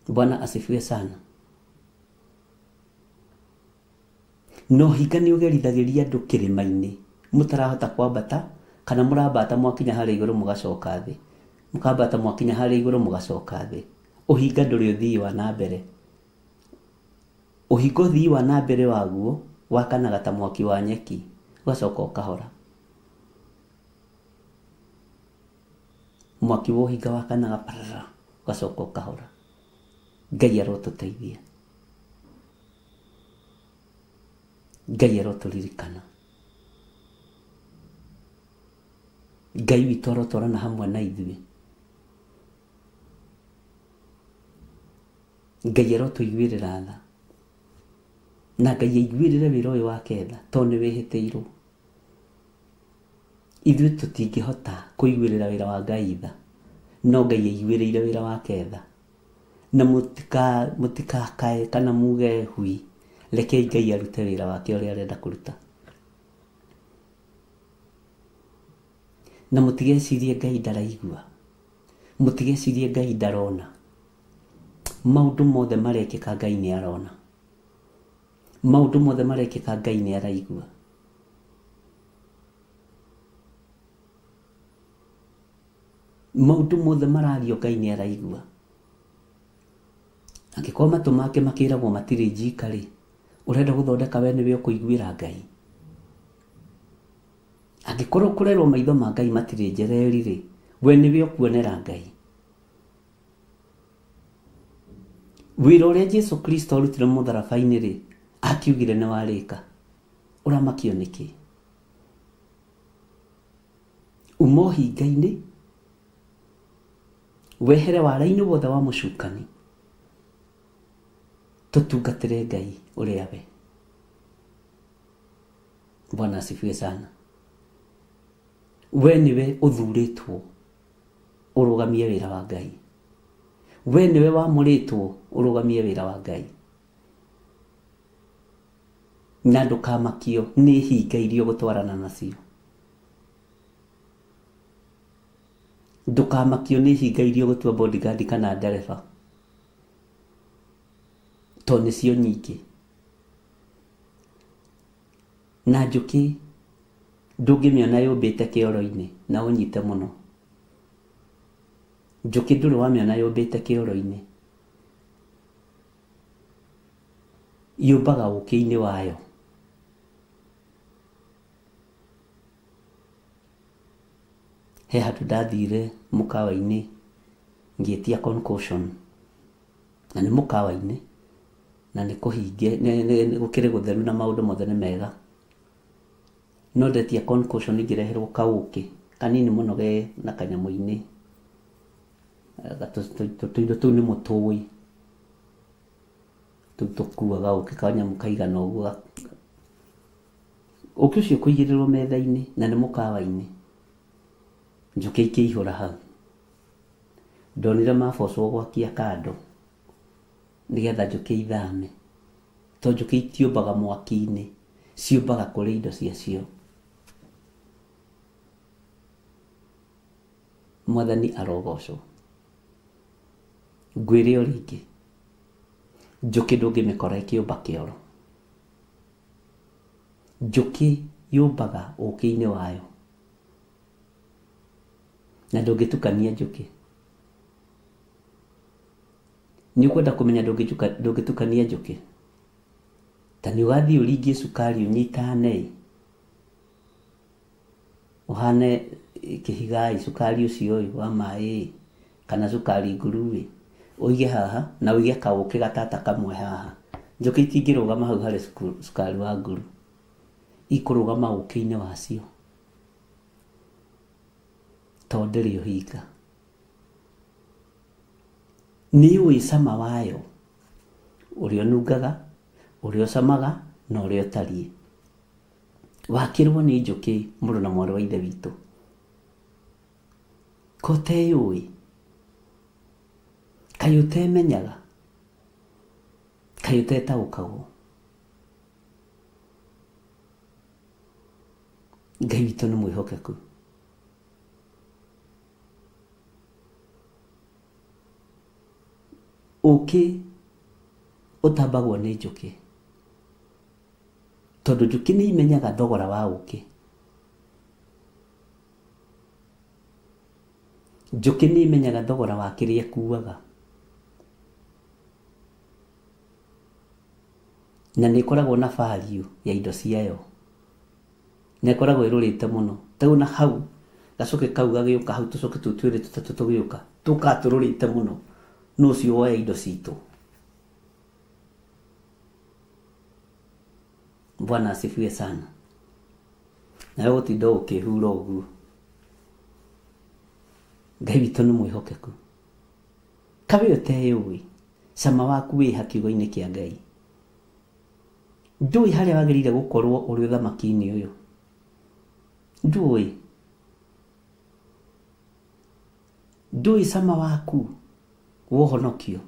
Bwana asifiwe sana. Na ũhinga nĩ ũgerithagĩria andũ kĩrĩma-inĩ mũtarahota kwambata kana mũrambata mwakinya harĩa igũrũ mũgacoka thĩ, mũkambata mwakinya harĩa igũrũ mũgacoka thĩ. Ũhinga ndũrĩ ũthii wa na mbere. Ũhinga ũthii wa na mbere waguo wakanaga ta mwaki wa nyeki ũgacoka ũkahora. Mwaki wa ũhinga wakanaga parara ũgacoka ũkahora. Ngai arotũteithia. Ngai arotũririkana. Ngai witũ arotwarana hamwe na ithuĩ. Ngai arotũiguĩrĩra tha. Na Ngai aiguĩrĩre wĩra ũyũ wake tha tondũ nĩ wĩhĩtĩirwo. Ithuĩ tũtingĩhota kũiguĩrĩra wĩra wa Ngai tha, no Ngai aiguĩrĩire wĩra wake tha. Na mũtikakae kana muge hui, rekei Ngai arute wĩra wake ũrĩa arenda kũruta. Na mũtigecirie Ngai ndaraigua, mũtigecirie Ngai ndarona. Maũndũ mothe marekĩka Ngai nĩ arona. Maũndũ mothe marekĩka Ngai nĩ araigua. Maũndũ mothe marario Ngai nĩ araigua. Angĩkorwo matũ make makĩragwo matirĩ njika rĩ, ũrenda gũthondeka we nĩwe ũkũiguĩra Ngai? Angĩkorwo kũrerwo maitho ma Ngai matirĩ njereri rĩ, we nĩwe ũkuonera Ngai? Wĩra ũrĩa Jesu Kristo arutire mũtharaba-inĩ rĩ, akiugire nĩ warĩka. Ũramakio nĩkĩ? Uma ũhinga-inĩ, wehere wara-inĩ wothe wa mũcukani, tũtungatĩre Ngai ũrĩa we. Bwana asifiwe sana. We nĩwe ũthurĩtwo ũrũgamie wĩra wa Ngai. We nĩwe wamũrĩtwo ũrũgamie wĩra wa Ngai. Na ndũkamakio nĩ hinga iria ũgũtwarana nacio. Ndũkamakio nĩ hinga iria ũgũtua bodyguard kana ndereba, tondũ nĩcio nyingĩ. Na njũkĩ ndũngĩmĩona yũmbĩte kĩoro-inĩ na ũnyite mũno. Njũkĩ ndũrĩ wamĩona yũmbĩte kĩoro-inĩ. Yũmbaga ũkĩ-inĩ wayo. He handũ ndathire mũkawa-inĩ ngĩtia concoction, na nĩ mũkawa-inĩ, na nĩ kũhinge, gũkĩrĩ gũtheru na maũndũ mothe nĩ mega. No ndetia concoction ngĩreherwo kaũkĩ kanini mũno ge na kanyamũ-inĩ, tũindo tũu nĩ mũtũĩ, tũu tũkuaga ũkĩ kanyamũ kaigana ũguo. Ũkĩ ũcio ũkũigĩrĩrwo metha-inĩ na nĩ mũkawa-inĩ, njũkĩ ikĩihũra hau. Ndonire mabocwo gwakia kando nĩgetha njũkĩ ithame. To njũkĩ itiũmbaga mwaki-inĩ, ciũmbaga kũrĩ indo ciacio. Mwathani arogocwo. Ngwĩre o rĩngĩ, njũkĩ ndũngĩmĩkora ĩkĩũmba kĩoro. Njũkĩ yũmbaga ũkĩ-inĩ wayo, na ndũngĩtukania njũkĩ. Nĩ ũkwenda kũmenya ndũngĩtukania njũkĩ? Ta nĩ ũgathiĩ ũringie cukari ũnyitane ĩ, ũhane kĩhiga ĩ, cukari ũcio ĩ wa maĩ ĩ, kana cukari nguru ĩ, ũige haha na ũige kaũkĩ gatata kamwe haha. Njũkĩ itingĩrũgama hau harĩ cukari wa nguru, ikũrũgama ũkĩ-inĩ wacio, tondũ ndĩrĩ ũhinga. Nĩ ũĩ cama wayo, ũrĩa ũnungaga, ũrĩa ũcamaga, na ũrĩa ũtariĩ. Wakĩrwo nĩ njũkĩ mũrũ na mwarĩ wa ithe witũ, ko ũteyũĩ? Kaĩ ũtemenyaga? Kaĩ ũtetaũkagwo? Ngai witũ nĩ mwĩhokeku. Ũkĩ ũtambagwo nĩ njũkĩ, tondũ njũkĩ nĩ imenyaga thogora wa ũkĩ. Njũkĩ nĩ imenyaga thogora wa kĩrĩa ĩkuaga, na nĩ ĩkoragwo na value ya indo ciayo, na ĩkoragwo ĩrũrĩte mũno. Ta rĩu ona hau gacũkĩ kau gagĩũka hau, tũcũkĩ tũu twĩrĩ tũtatũ tũgĩũka, tũkaga tũrũrĩte mũno, nũ ũcio woya indo citũ? Bwana asifiwe sana. Nawe gũtinda ũkĩhura ũguo. Ngai witũ nĩ mwĩhokeku. Kaĩ we ũteyũĩ, cama waku wĩ ha kiugo-inĩ kĩa Ngai? Ndũĩ harĩa wagĩrĩire gũkorwo ũrĩ ũthamaki-inĩ ũyũ? Ndũĩ? Ndũĩ cama waku wa ũhonokio?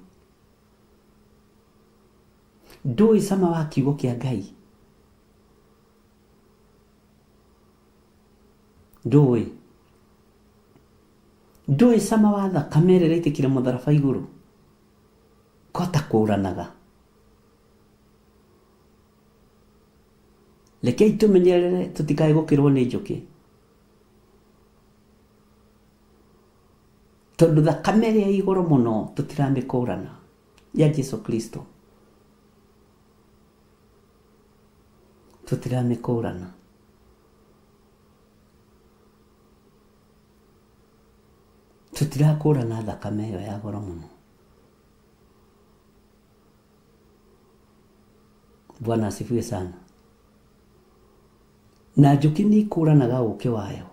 Ndũĩ cama wa kiugo kĩa Ngai? Ndũĩ? Ndũĩ cama wa thakame ĩrĩa ĩraitĩkire mũtharaba igũrũ? Ko ta kũranaga. Rekei tũmenyerere tũtikae gũkĩrwo nĩ njũkĩ, tondũ thakame ĩrĩa ĩ igũrũ mũno tũtiramĩkũrana, ya Jesu Kristo tũtiramĩkũrana. Tũtirakũrana thakame ĩyo ya goro mũno. Bwana asifiwe sana. Na njũkĩ nĩ ikũranaga ũkĩ wayo.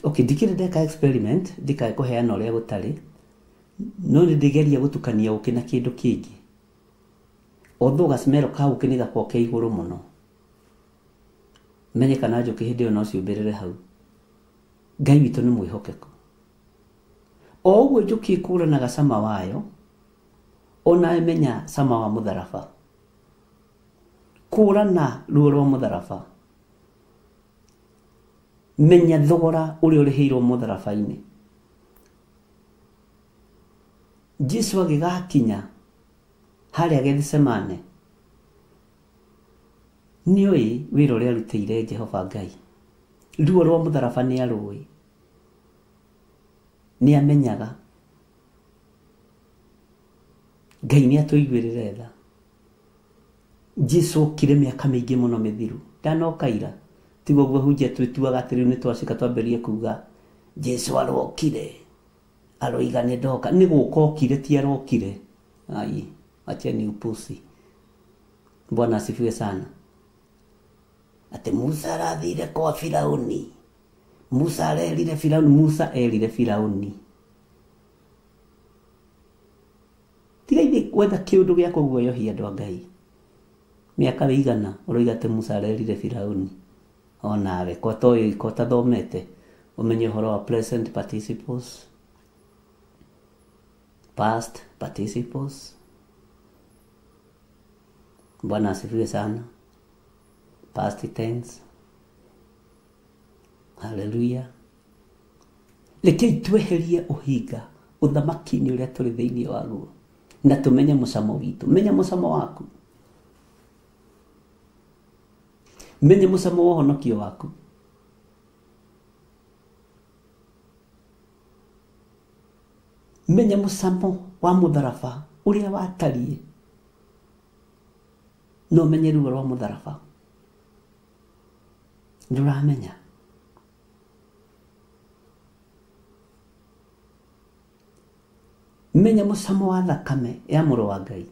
Okay, ndikĩrĩ ndeka experiment, ndikae kũheana ũrĩa gũtarĩ, no nĩ ndĩgeria gũtukania ũkĩ na kĩndũ kĩngĩ. Although gacimero ka ũkĩ nĩ gakoragwo ke igũrũ mũno. Menye kana njũkĩ hĩndĩ ĩyo no ciũmbĩrĩre hau. Ngai witũ nĩ mwĩhokeku. O ũguo njũkĩ ĩkũranaga cama wayo, ona ĩmenya cama wa mũtharaba. Kũrana ruo rwa mũtharaba. Menya thogora ũrĩa ũrĩhĩirwo mũtharaba-inĩ. Jesu agĩgakinya harĩa Gethsemane, nĩoĩ wĩra ũrĩa arutĩire Jehova Ngai. Ruo rwa mũtharaba nĩ arũĩ. Nĩ amenyaga. Ngai nĩ atũiguĩrĩre tha. Jesu okire mĩaka mĩingĩ mũno mĩthiru. Ndanoka ira. Tiguo ũguo ahunjia twĩtuaga atĩ rĩu nĩ twacika twambĩrĩrie kuga Jesu arokire, aroiga nĩ ndoka. Nĩ gũka okire ti arokire. Ai, acheni upuzi. Bwana asifiwe sana. Atĩ Musa arathire kwa Firauni. Musa arerire Firauni, Musa erire Firauni. Tiga ithuĩ gwetha kĩũndũ gĩa kũguoyohia andũ a Ngai. Mĩaka ĩigana ũroiga atĩ Musa arerire Firauni. O nawe ko ũtoĩ, ko ũtathomete ũmenye ũhoro wa present participles, past participles. Bwana asifiwe sana. Past tense. Haleluya. Rekei tweherie ũhinga ũthamaki-inĩ ũrĩa tũrĩ thĩinĩ waguo na tũmenye mũcamo witũ. Menya mũcamo waku, menya mũcamo wa ũhonokio waku. Menya mũcamo wa mũtharaba ũrĩa watariĩ, no menye ruo rwa mũtharaba. Ndũramenya. Menya mũcamo wa thakame ya mũrũ wa Ngai.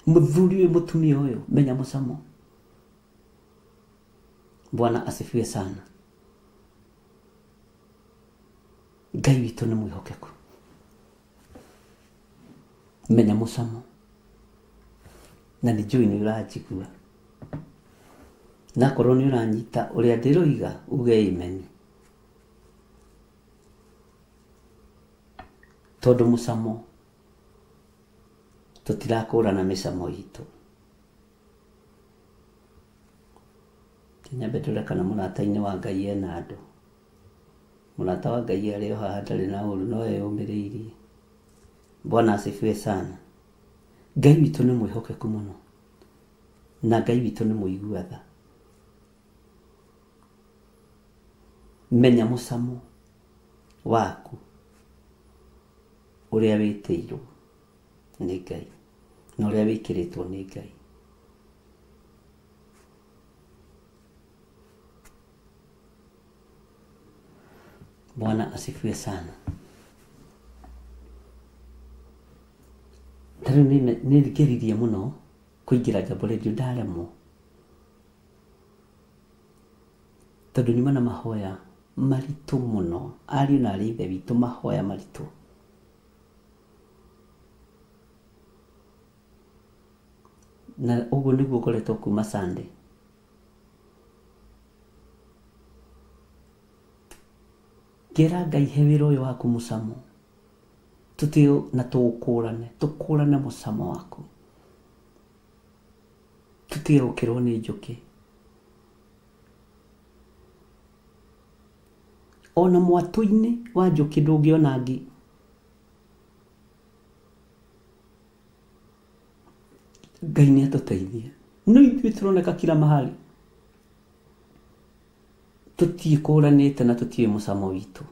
Mũthuri ũyũ, mũtumia ũyũ, menya mũcamo. Bwana asifiwe sana. Ngai witũ nĩ mwĩhokeku. Menya mũcamo. Na nĩ njũĩ nĩ ũranjigua, na akorwo nĩ ũranyita ũrĩa ndĩroiga uge amen, tondũ mũcamo tũtirakũrana mĩcamo itũ. Nyambe ndore kana mũrata-inĩ wa Ngai ena andũ. Mũrata wa Ngai arĩ o haha ndarĩ na ũru, no eyũmĩrĩirie. Bwana asifiwe sana. Ngai witũ nĩ mwĩhokeku mũno, na Ngai witũ nĩ mũigua tha. Menya mũcamo waku ũrĩa wĩtĩirwo nĩ Ngai na ũrĩa wĩkĩrĩtwo nĩ Ngai. Bwana asifiwe sana. Ta rĩu nĩ ngeririe mũno kũingĩra Jambo Radio ndaremwo, tondũ nyuma na mahoya maritũ mũno, ariũ na arĩ ithe witũ, mahoya maritũ. Na ũguo nĩguo ngoretwo kuma Sunday. Ngera Ngai he wĩra ũyũ waku mũcamo, tũtĩo na tũũkũrane, tũkũrane mũcamo waku, tũtige gũkĩrwo nĩ njũkĩ. Ona mwatũ-inĩ wa njũkĩ ndũngĩona ngi. Ngai nĩ atũteithie. No ithuĩ tũroneka kila mahali tũtiĩkũranĩte na tũtiũĩ mũcamo witũ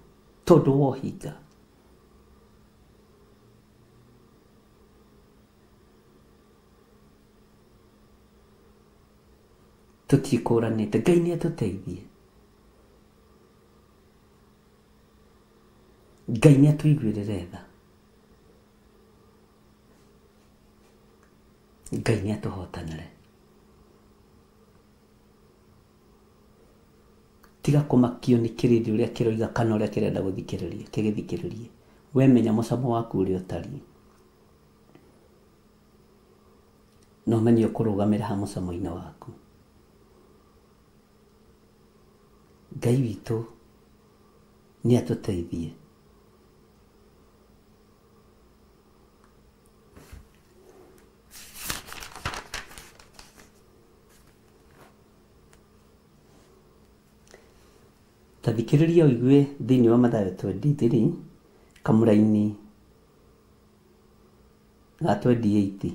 tondũ wa ũhinga. Tũtiĩkũranĩte. Ngai nĩ atũteithie. Ngai nĩ atũiguĩrĩre tha. Ngai nĩ atũhotanĩre. Tiga kũmakio nĩ kĩrĩndĩ ũrĩa kĩroiga kana ũrĩa kĩrenda gũthikĩrĩria, kĩgĩthikĩrĩrie. We menya mũcamo waku ũrĩa ũtariĩ, na ũmenye ũkũrũgamĩra ha mũcamo-inĩ waku. Ngai witũ nĩ atũteithie. Ta thikĩrĩria ũigue thĩinĩ wa Mathayo 23 kamũraini ga 28.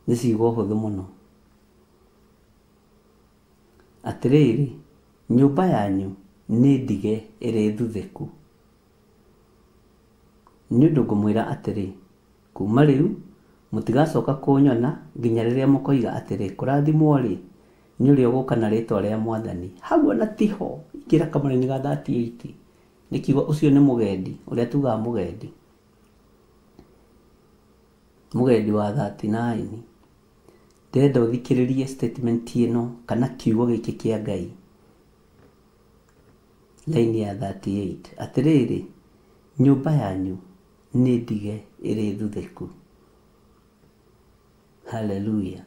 Nĩ ciugo hũthũ mũno. Atĩrĩrĩ, nyũmba yanyu nĩ ndige ĩrĩ thuthĩku. Nĩ ũndũ ngũmwĩra atĩrĩ, kuma rĩu mũtigacoka kũnyona nginya rĩrĩa mũkoiga atĩrĩ, kũrathimwo-rĩ nĩ ũrĩa ũgũka na rĩtwa rĩa Mwathani. Hau ona tiho, ingĩra kamũraini ga 38. Nĩ kiugo ũcio nĩ mũgendi, ũrĩa tugaga mũgendi. Mũgendi wa 39. Ndĩrenda ũthikĩrĩrie statement ĩno kana kiugo gĩkĩ kĩa Ngai. Line ya 38. Atĩrĩrĩ, nyũmba yanyu nĩ ndige ĩrĩ thuthĩku. Hallelujah.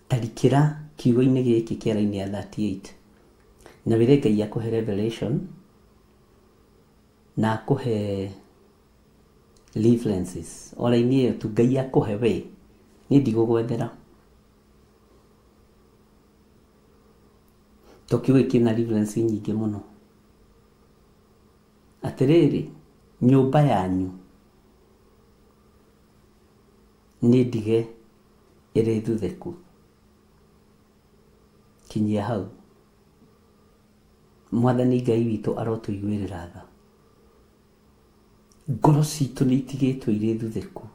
Tarikĩra kiugo-inĩ gĩkĩ kĩa line ya 38 na wĩre Ngai akũhe revelation Na akũhe references o raini ĩyo tu Ngai akũhe we niĩ ndigũgwethera to kiugo kĩna reference nyingĩ mũno. Atĩrĩrĩ, nyũmba yanyu nĩ ndige ĩrĩ thutheku. Kinyia hau. Mwathani Ngai witũ arotũiguĩrĩra tha. Ngoro citũ nĩ itigĩtwo irĩ thutheku.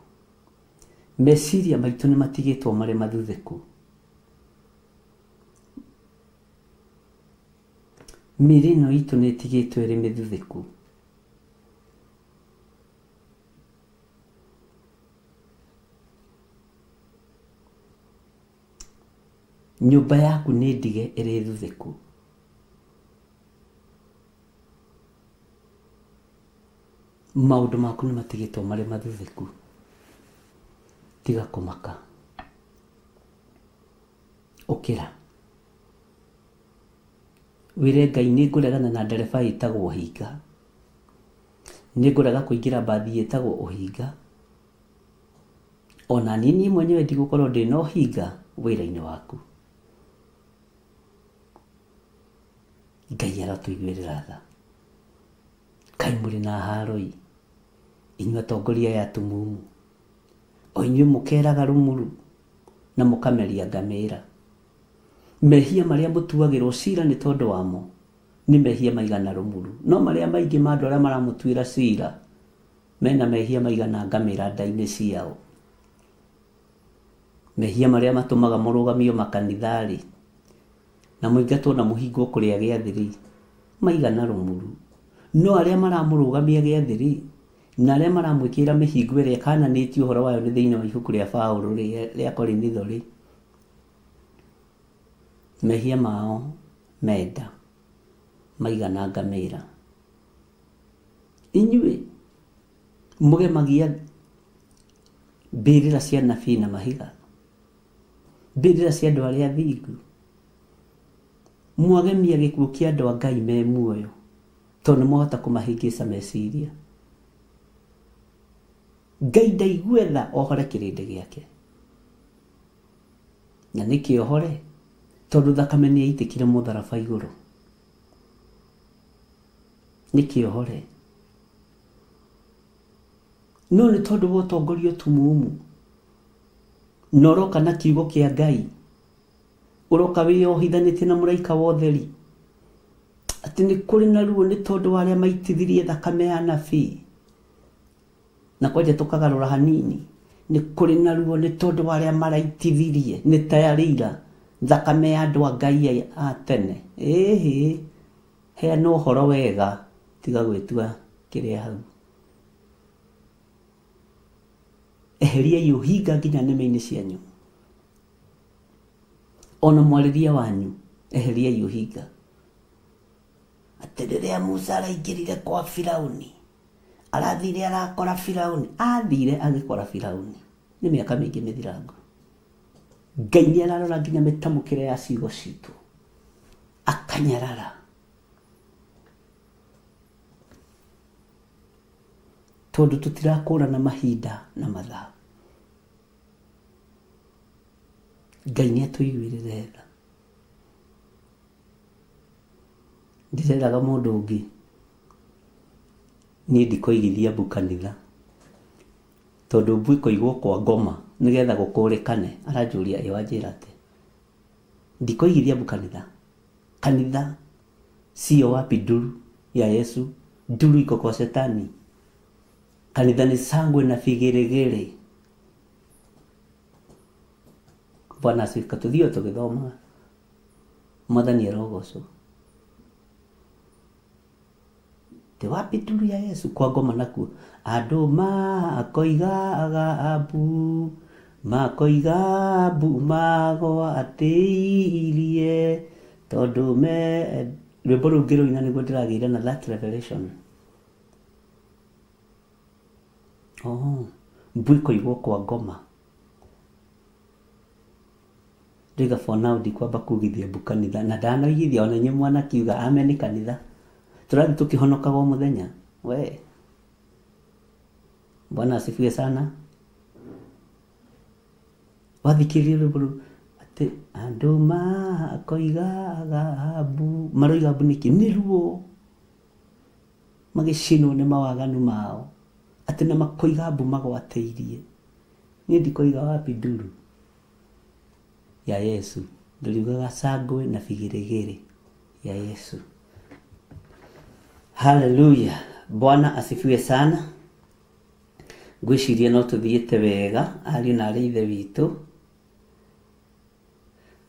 Meciria maitũ nĩ matigĩtwo marĩ mathutheku. Mĩĩrĩ ĩno itũ nĩ ĩtigĩtwo ĩrĩ mĩthuthĩku. Nyũmba yaku nĩ ndige ĩrĩ thuthĩku. Maũndũ maku nĩ matigĩtwo marĩ mathuthĩku. Tiga kũmaka. Ũkĩra. Wĩre Ngai nĩ ngũregana na ndereba ĩtagwo ũhinga. Nĩ ngũrega kũingĩra mbathi ĩtagwo ũhinga. Ona niĩ niĩ mwenyewe ndigũkorwo ndĩna ũhinga wĩra-inĩ waku. Ngai arotũiguĩrĩra tha. Kaĩ mũrĩ na haro-ĩ, inyuĩ atongoria aya atumumu, o inyuĩ mũkeraga rũmuru na mũkameria ngamĩra. Mehia marĩa mũtuagĩrwo cira nĩ tondũ wamo nĩ mehia maigana rũmuru, no marĩa maingĩ ma andũ arĩa maramũtuĩra cira mena mehia maigana ngamĩra nda-inĩ ciao. Mehia marĩa matũmaga mũrũgamio makanitha-rĩ, na mũingatwo na mũhingwo kũrĩa gĩathĩ-rĩ, maigana rũmuru. No arĩa maramũrũgamia gĩathĩ-rĩ, na arĩa maramwĩkĩrĩra mĩhingo ĩrĩa ĩkananĩtio ũhoro wayo nĩ thĩinĩ wa ibuku rĩa Paũlũ rĩa Korinitho-rĩ, mehia mao menda maigana ngamĩra. Inyuĩ mũgemagia mbĩrĩra cia anabii na mahiga, mbĩrĩra cia andũ arĩa athingu. Mwagemia gĩkuũ kĩa andũ a Ngai me muoyo, tondũ nĩ mwahota kũmahĩngĩca meciria. Ngai ndaigue tha ohore kĩrĩndĩ gĩake. Na nĩkĩ ohore? Tondũ thakame nĩ yaitĩkire mũtharaba igũrũ. Nĩkĩ ohore? No nĩ tondũ wa ũtongoria ũtumumu na ũroka na kiugo kĩa Ngai, ũroka wĩyohithanĩtie na mũraika wa ũtheri, atĩ nĩ kũrĩ na ruo nĩ tondũ wa arĩa maitithirie thakame ya anabii. Na kwanja tũkagarũra hanini, nĩ kũrĩ na ruo nĩ tondũ wa arĩa maraitithirie, nĩ ta yarĩ ira, thakame ya andũ a Ngai a tene. Ĩhĩ, heana ũhoro wega, tiga gwĩtua kĩrĩa hau. Eheriai ũhinga nginya nĩmĩ-inĩ cianyu. Ona mwarĩrie wanyu, eheriai ũhinga. Atĩ rĩrĩa Musa araingĩrire kwa Firauni, arathire arakora Firauni, athire agĩkora Firauni. Nĩ mĩaka mĩingĩ mĩthirangu. Ngai nĩ ararora nginya mĩtamũkĩre ya ciugo citũ, akanyarara. Tondũ tũtirakũrana mahinda na mathaa. Ngai nĩ atũiguĩrĩre tha. Ndĩreraga mũndũ ũngĩ, niĩ ndikoigithia mbu kanitha, tondũ mbu ĩkoigwo kwa ngoma nĩgetha gũkũrĩkane. Aranjũria ĩ wanjĩra atĩa? Ndikoigithia mbu kanitha. Kanitha sio wapi nduru ya Yesu, nduru iko kwa shetani. Kanitha ni sangwe na vigeregere. Bwana asifiwe. Tũthiĩ o tũgĩthomaga. Mwathani arogocwo. Ti wapi nduru ya Yesu kwa ngoma nakuo. Andũ makoigaga mbu, makoiga mbu magwatĩirie, tondũ me rwĩmbo rũu ngĩrũina nĩguo ndĩragĩire na that revelation. Oh, mbu ĩkoigwo kwa ngoma. Ndĩga for now ndikwamba kugithia mbu kanitha na ndanoigithia ona inyuĩ mwanakiuga amen kanitha. Tũrathiĩ tũkĩhonokaga o mũthenya. We Bwana asifiwe sana. Wathikĩrĩria rwĩmbo rũu atĩ andũ makoigaga mbu, maroiga mbu nĩkĩ? Nĩ ruo magĩcinwo nĩ mawaganu mao, atĩ na makoiga mbu magwatĩirie. Niĩ ndikoiga wapi nduru ya Yesu, ndĩriugaga cangwe na bigĩrĩgĩrĩ ya Yesu. Haleluya, Bwana asifiwe sana. Ngwĩciria no tũthiĩte wega ariũ na arĩ ithe witũ,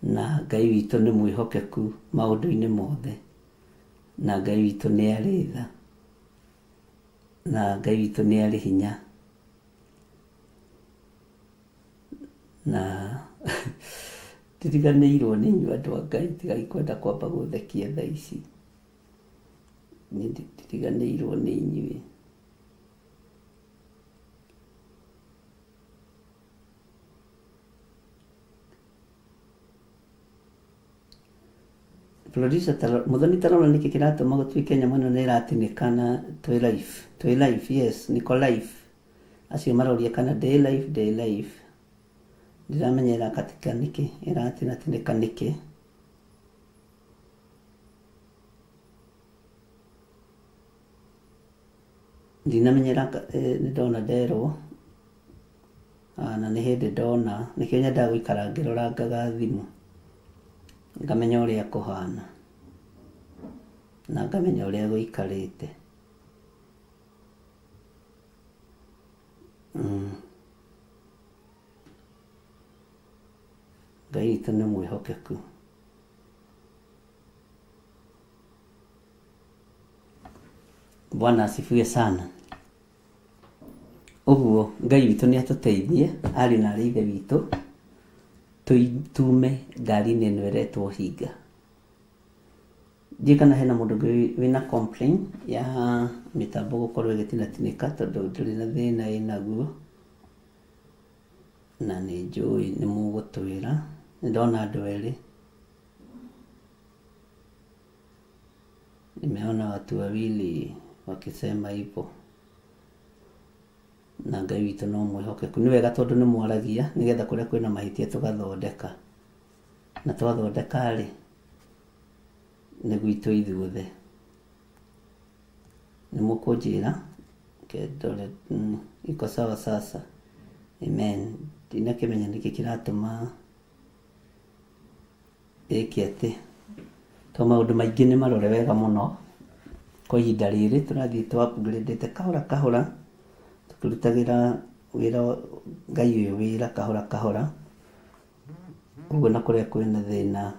na Ngai witũ nĩ mwĩhokeku maũndũ-inĩ mothe, na Ngai witũ nĩ arĩ tha, na Ngai witũ nĩ arĩ hinya, na ndiriganĩirwo nĩ inyuĩ andũ a Ngai, tigai kwenda kwamba gũthekia thaa ici, niĩ ndiriganĩirwo nĩ inyuĩ. Producer taro Muthoni tarora nĩkĩ kĩratũma gũtuĩke nyamũ ĩno nĩ ĩratinĩkana twĩ live, twĩ live, yes, niko live. Acio maroria kana ndĩ live, ndĩ live. Ndiramenya ĩrakatika nĩkĩ, ĩratinatinĩka nĩkĩ. Ndinamenya nĩ ndona nderwo, na nĩ hĩndĩ ndona, nĩkĩo nyendaga gũikara ngĩrorangaga thimũ, ngamenya ũrĩa kũhana, na ngamenya ũrĩa gũikarĩte. Ngai witũ nĩ mwĩhokeku. Bwana asifiwe sana. Ũguo Ngai witũ nĩ atũteithie ariũ na arĩ ithe witũ, tume ngari-inĩ ĩno ĩretwo hinga. Ndiũĩ kana hena mũndũ ũngĩ wĩna complain ya mĩtambo gũkorwo ĩgĩtinatinĩka, tondũ ndĩrĩ na thĩna ĩnaguo, na nĩ njũĩ nĩ mũgũtwĩra. Nĩ ndona andũ erĩ, nimeona watu wawili wakisema hivyo, na Ngai witũ no mwĩhokeku. Nĩ wega tondũ nĩ mwaragia, nĩgetha kũrĩa kwĩna mahĩtia tũgathondeka, na twathondeka rĩ, nĩ gwitũ ithuothe. Nĩ mũkũnjĩra ndore iko sawa sasa. Amen. Ndinakĩmenya nĩkĩ kĩratũma ĩke atĩ, to maũndũ maingĩ nĩ marore wega mũno kwa ihinda rĩrĩ tũrathiĩ tũ upgrade kahora kahora, tũkĩrutagĩra wĩra Ngai ũyũ wĩra kahora kahora, ũguo na kũrĩa kwĩna thĩna.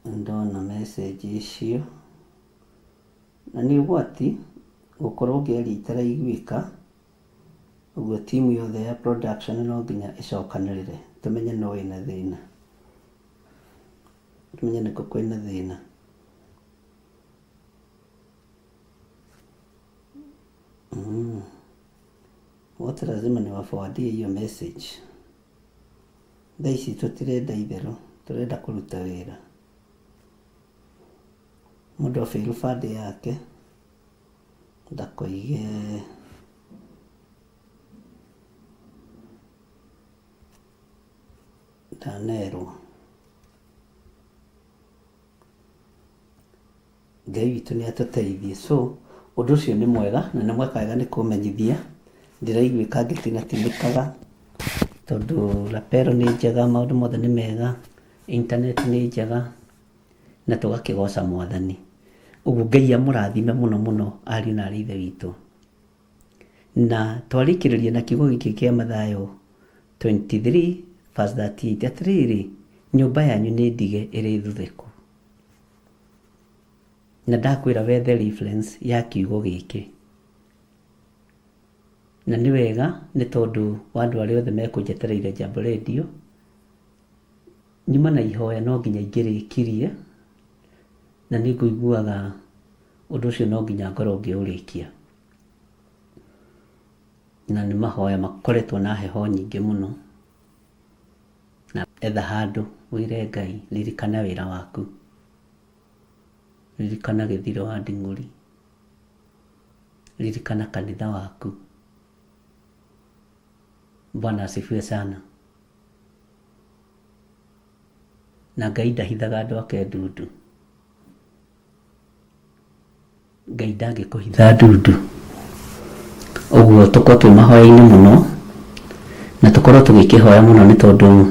Ndona message icio, na nĩ ũgwati gũkorwo ngĩaria itaraiguĩka, ũguo timu yothe ya production no nginya ĩcokanĩrĩre tũmenye no wĩna thĩna, tũmenye nĩkũ kwĩna thĩna. Wote lazima niwaforwardie hiyo message. Thaa ici tũtirenda itherũ, tũrenda kũruta wĩra. Mũndũ abail fund yake ndakoige ndanerwo. Ngai witũ nĩ atũteithie. So ũndũ ũcio nĩ mwega na nĩ mweka wega nĩ kũmenyithia. Ndĩraiguĩka ngĩtinatinĩkaga tondũ lapel nĩ njega, maũndũ mothe nĩ mega, internet nĩ njega, na tũgakĩgoca Mwathani. Ũguo Ngai amũrathime mũno mũno ariũ na arĩ ithe witũ. Na twarĩkĩrĩria na kiugo gĩkĩ kĩa Mathayo 23 verse 38, atĩrĩrĩ, nyũmba yanyu nĩ ndige ĩrĩ thuthĩku. Na ndakwĩra wethe reference ya kiugo gĩkĩ. Na nĩ wega nĩ tondũ wa andũ arĩa othe mekũnjetereire Jambo Radio, nyuma na ihoya no nginya ingĩrĩkirie, na nĩ ngũiguaga ũndũ ũcio no nginya ngorwo ngĩũrĩkia. Na nĩ mahoya makoretwo na heho nyingĩ mũno. Na etha handũ Wĩre Ngai, ririkana wĩra waku, ririkana Gĩthiro wa Nding'ũri, ririkana kanitha waku. Bwana asifiwe sana. Na Ngai ndahithaga andũ ake ndundu. Ngai ndangĩkũhitha ndundu. Ũguo tũkorwo twĩ mahoya-inĩ mũno, na tũkorwo tũgĩkĩhoya mũno nĩ tondũ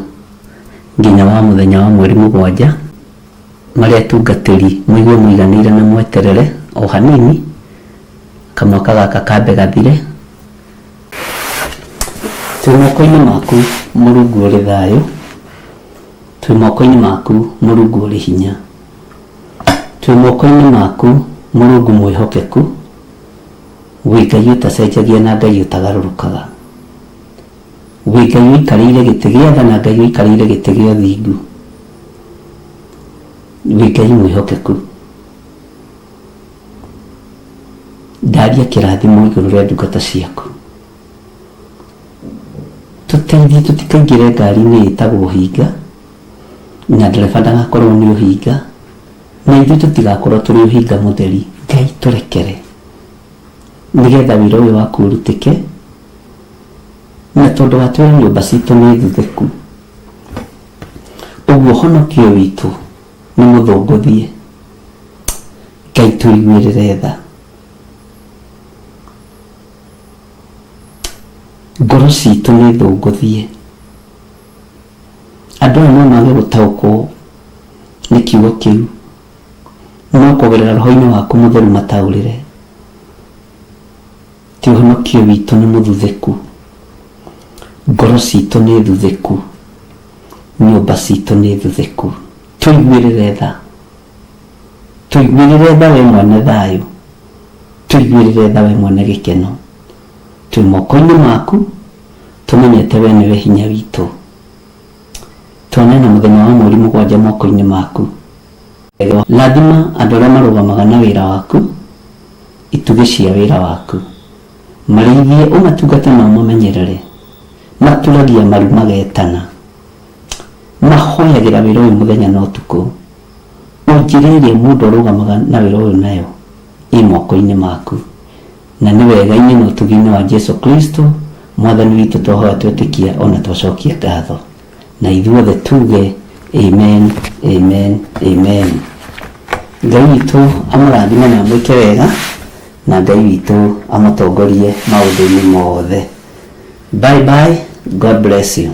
nginya wa mũthenya wa mweri 7, marĩa atungatĩri mũigue mũiganĩire na mweterere o hanini, kamwaka gaka kambe gathire. Twĩ moko-inĩ maku Mũrungu ũrĩ thayũ, twĩ moko-inĩ maku Mũrungu ũrĩ hinya, twĩ moko-inĩ maku Mũrungu mwĩhokeku, wĩ Ngai ũtacenjagia na Ngai ũtagarũrũkaga, wĩ Ngai ũikarĩire gĩtĩ gĩa tha na Ngai ũikarĩire gĩtĩ gĩa ũthingu, wĩ Ngai mwĩhokeku. Ndaria kĩrathimo igũrũ rĩa ndungata ciaku, tũteithie tũtikaingĩre ngari-inĩ ĩtagwo ũhinga, na ndereba ndagakorwo nĩ ũhinga, na ithuĩ tũtigakorwo tũrĩ ũhinga mũtheri. Ngai tũrekere nĩgetha wĩra ũyũ waku ũrutĩke, na tondũ watwĩra nyũmba citũ nĩ thuthĩku, ũguo ũhonokio witũ nĩ mũthũngũthie. Ngai tũiguĩrĩre tha. Ngoro citũ nĩ thũngũthie. Andũ aya no mage gũtaũkwo nĩ kiugo kĩu, no kũgerera roho-inĩ waku mũtheru mataũrĩre. Ti ũhonokio witũ nĩ mũthuthĩku, ngoro citũ nĩ thuthĩku, nyũmba citũ nĩ thuthĩku. Tũiguĩrĩre tha, tũiguĩrĩre tha we mwene thayũ, tũiguĩrĩre tha we mwene gĩkeno. Twĩ moko-inĩ maku, tũmenyete we nĩwe hinya witũ. Twanena mũthenya wa mweri 7 moko-inĩ maku. Rathima andũ arĩa marũgamaga na wĩra waku, itugĩ cia wĩra waku. Marĩithie ũmatungate na ũmamenyerere. Maturagia maru magetana. Mahoyagĩra wĩra ũyũ mũthenya na ũtukũ. O njĩra ĩrĩa mũndũ arũgamaga na wĩra ũyũ nayo ĩ moko-inĩ maku. Na nĩ wega-inĩ na ũtugi-inĩ wa Jesu Kristo Mwathani witũ twahoya twetĩkia ona twacokia ngatho. Na ithuothe tuge amen, amen, amen. Ngai witũ amũrathime na amwĩke wega, na Ngai witũ amũtongorie maũndũ-inĩ mothe. Bye bye, God bless you.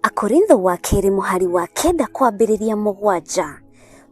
Akorintho wa kerĩ mũhari wa 9 kwambĩrĩria 7.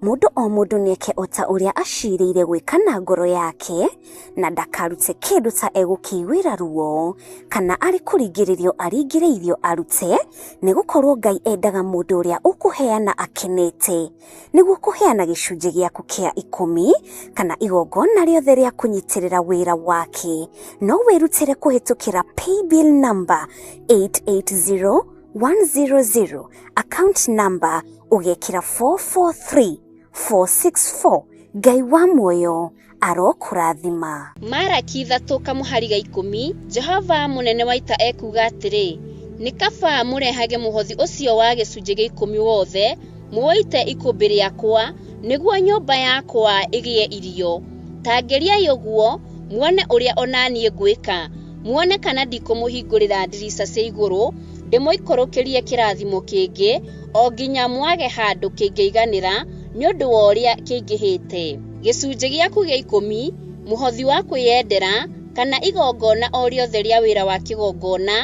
Mũndũ o mũndũ nĩeke o ta ũrĩa acirĩire gwĩka na ngoro yake, na ndakarute kĩndũ ta egũkĩiguĩra ruo, kana arĩ kũringĩrĩrio aringĩrĩirio arute, nĩgũkorwo Ngai endaga mũndũ ũrĩa ũkũheana akenete. Nĩguo kũheana gĩcunjĩ gĩaku kĩa 10 kana igongona rĩothe rĩa kũnyitĩrĩra wĩra wake, no wĩrutĩre kũhĩtũkĩra paybill number 880100, account number ũgekĩra 443464. Ngai wa muoyo arokũrathima. Maraki 3 kamũhari ga 10, Jehova mũnene wa ita ekuuga atĩrĩ, nĩ kaba mũrehage mũhothi ũcio wa gĩcunjĩ gĩa 10 wothe, mũũite ikũmbĩ rĩakwa, nĩguo nyũmba yakwa ĩgĩe irio. Ta ngeriai ũguo, muone ũrĩa o na niĩ ngwĩka, muone kana ndikũmũhingũrĩra ndirica cia igũrũ, ndĩmũikũrũkĩrie kĩrathimo kĩngĩ, o nginya mwage handũ kĩngĩiganĩra nĩ ũndũ wa ũrĩa kĩingĩhĩte. Gĩcunjĩ gĩaku gĩa 10, mũhothi wa kwĩyendera, kana igongona o rĩothe rĩa wĩra wa kĩgongona,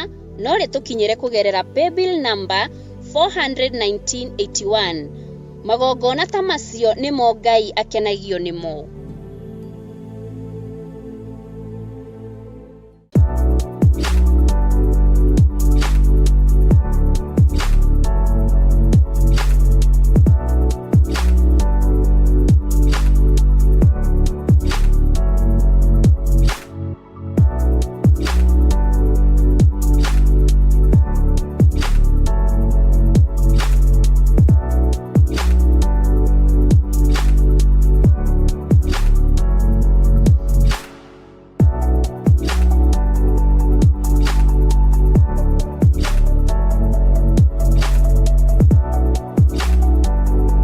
no rĩtũkinyĩre kũgerera paybill number 41981. Magongona ta macio nĩmo Ngai akenagio nĩmo.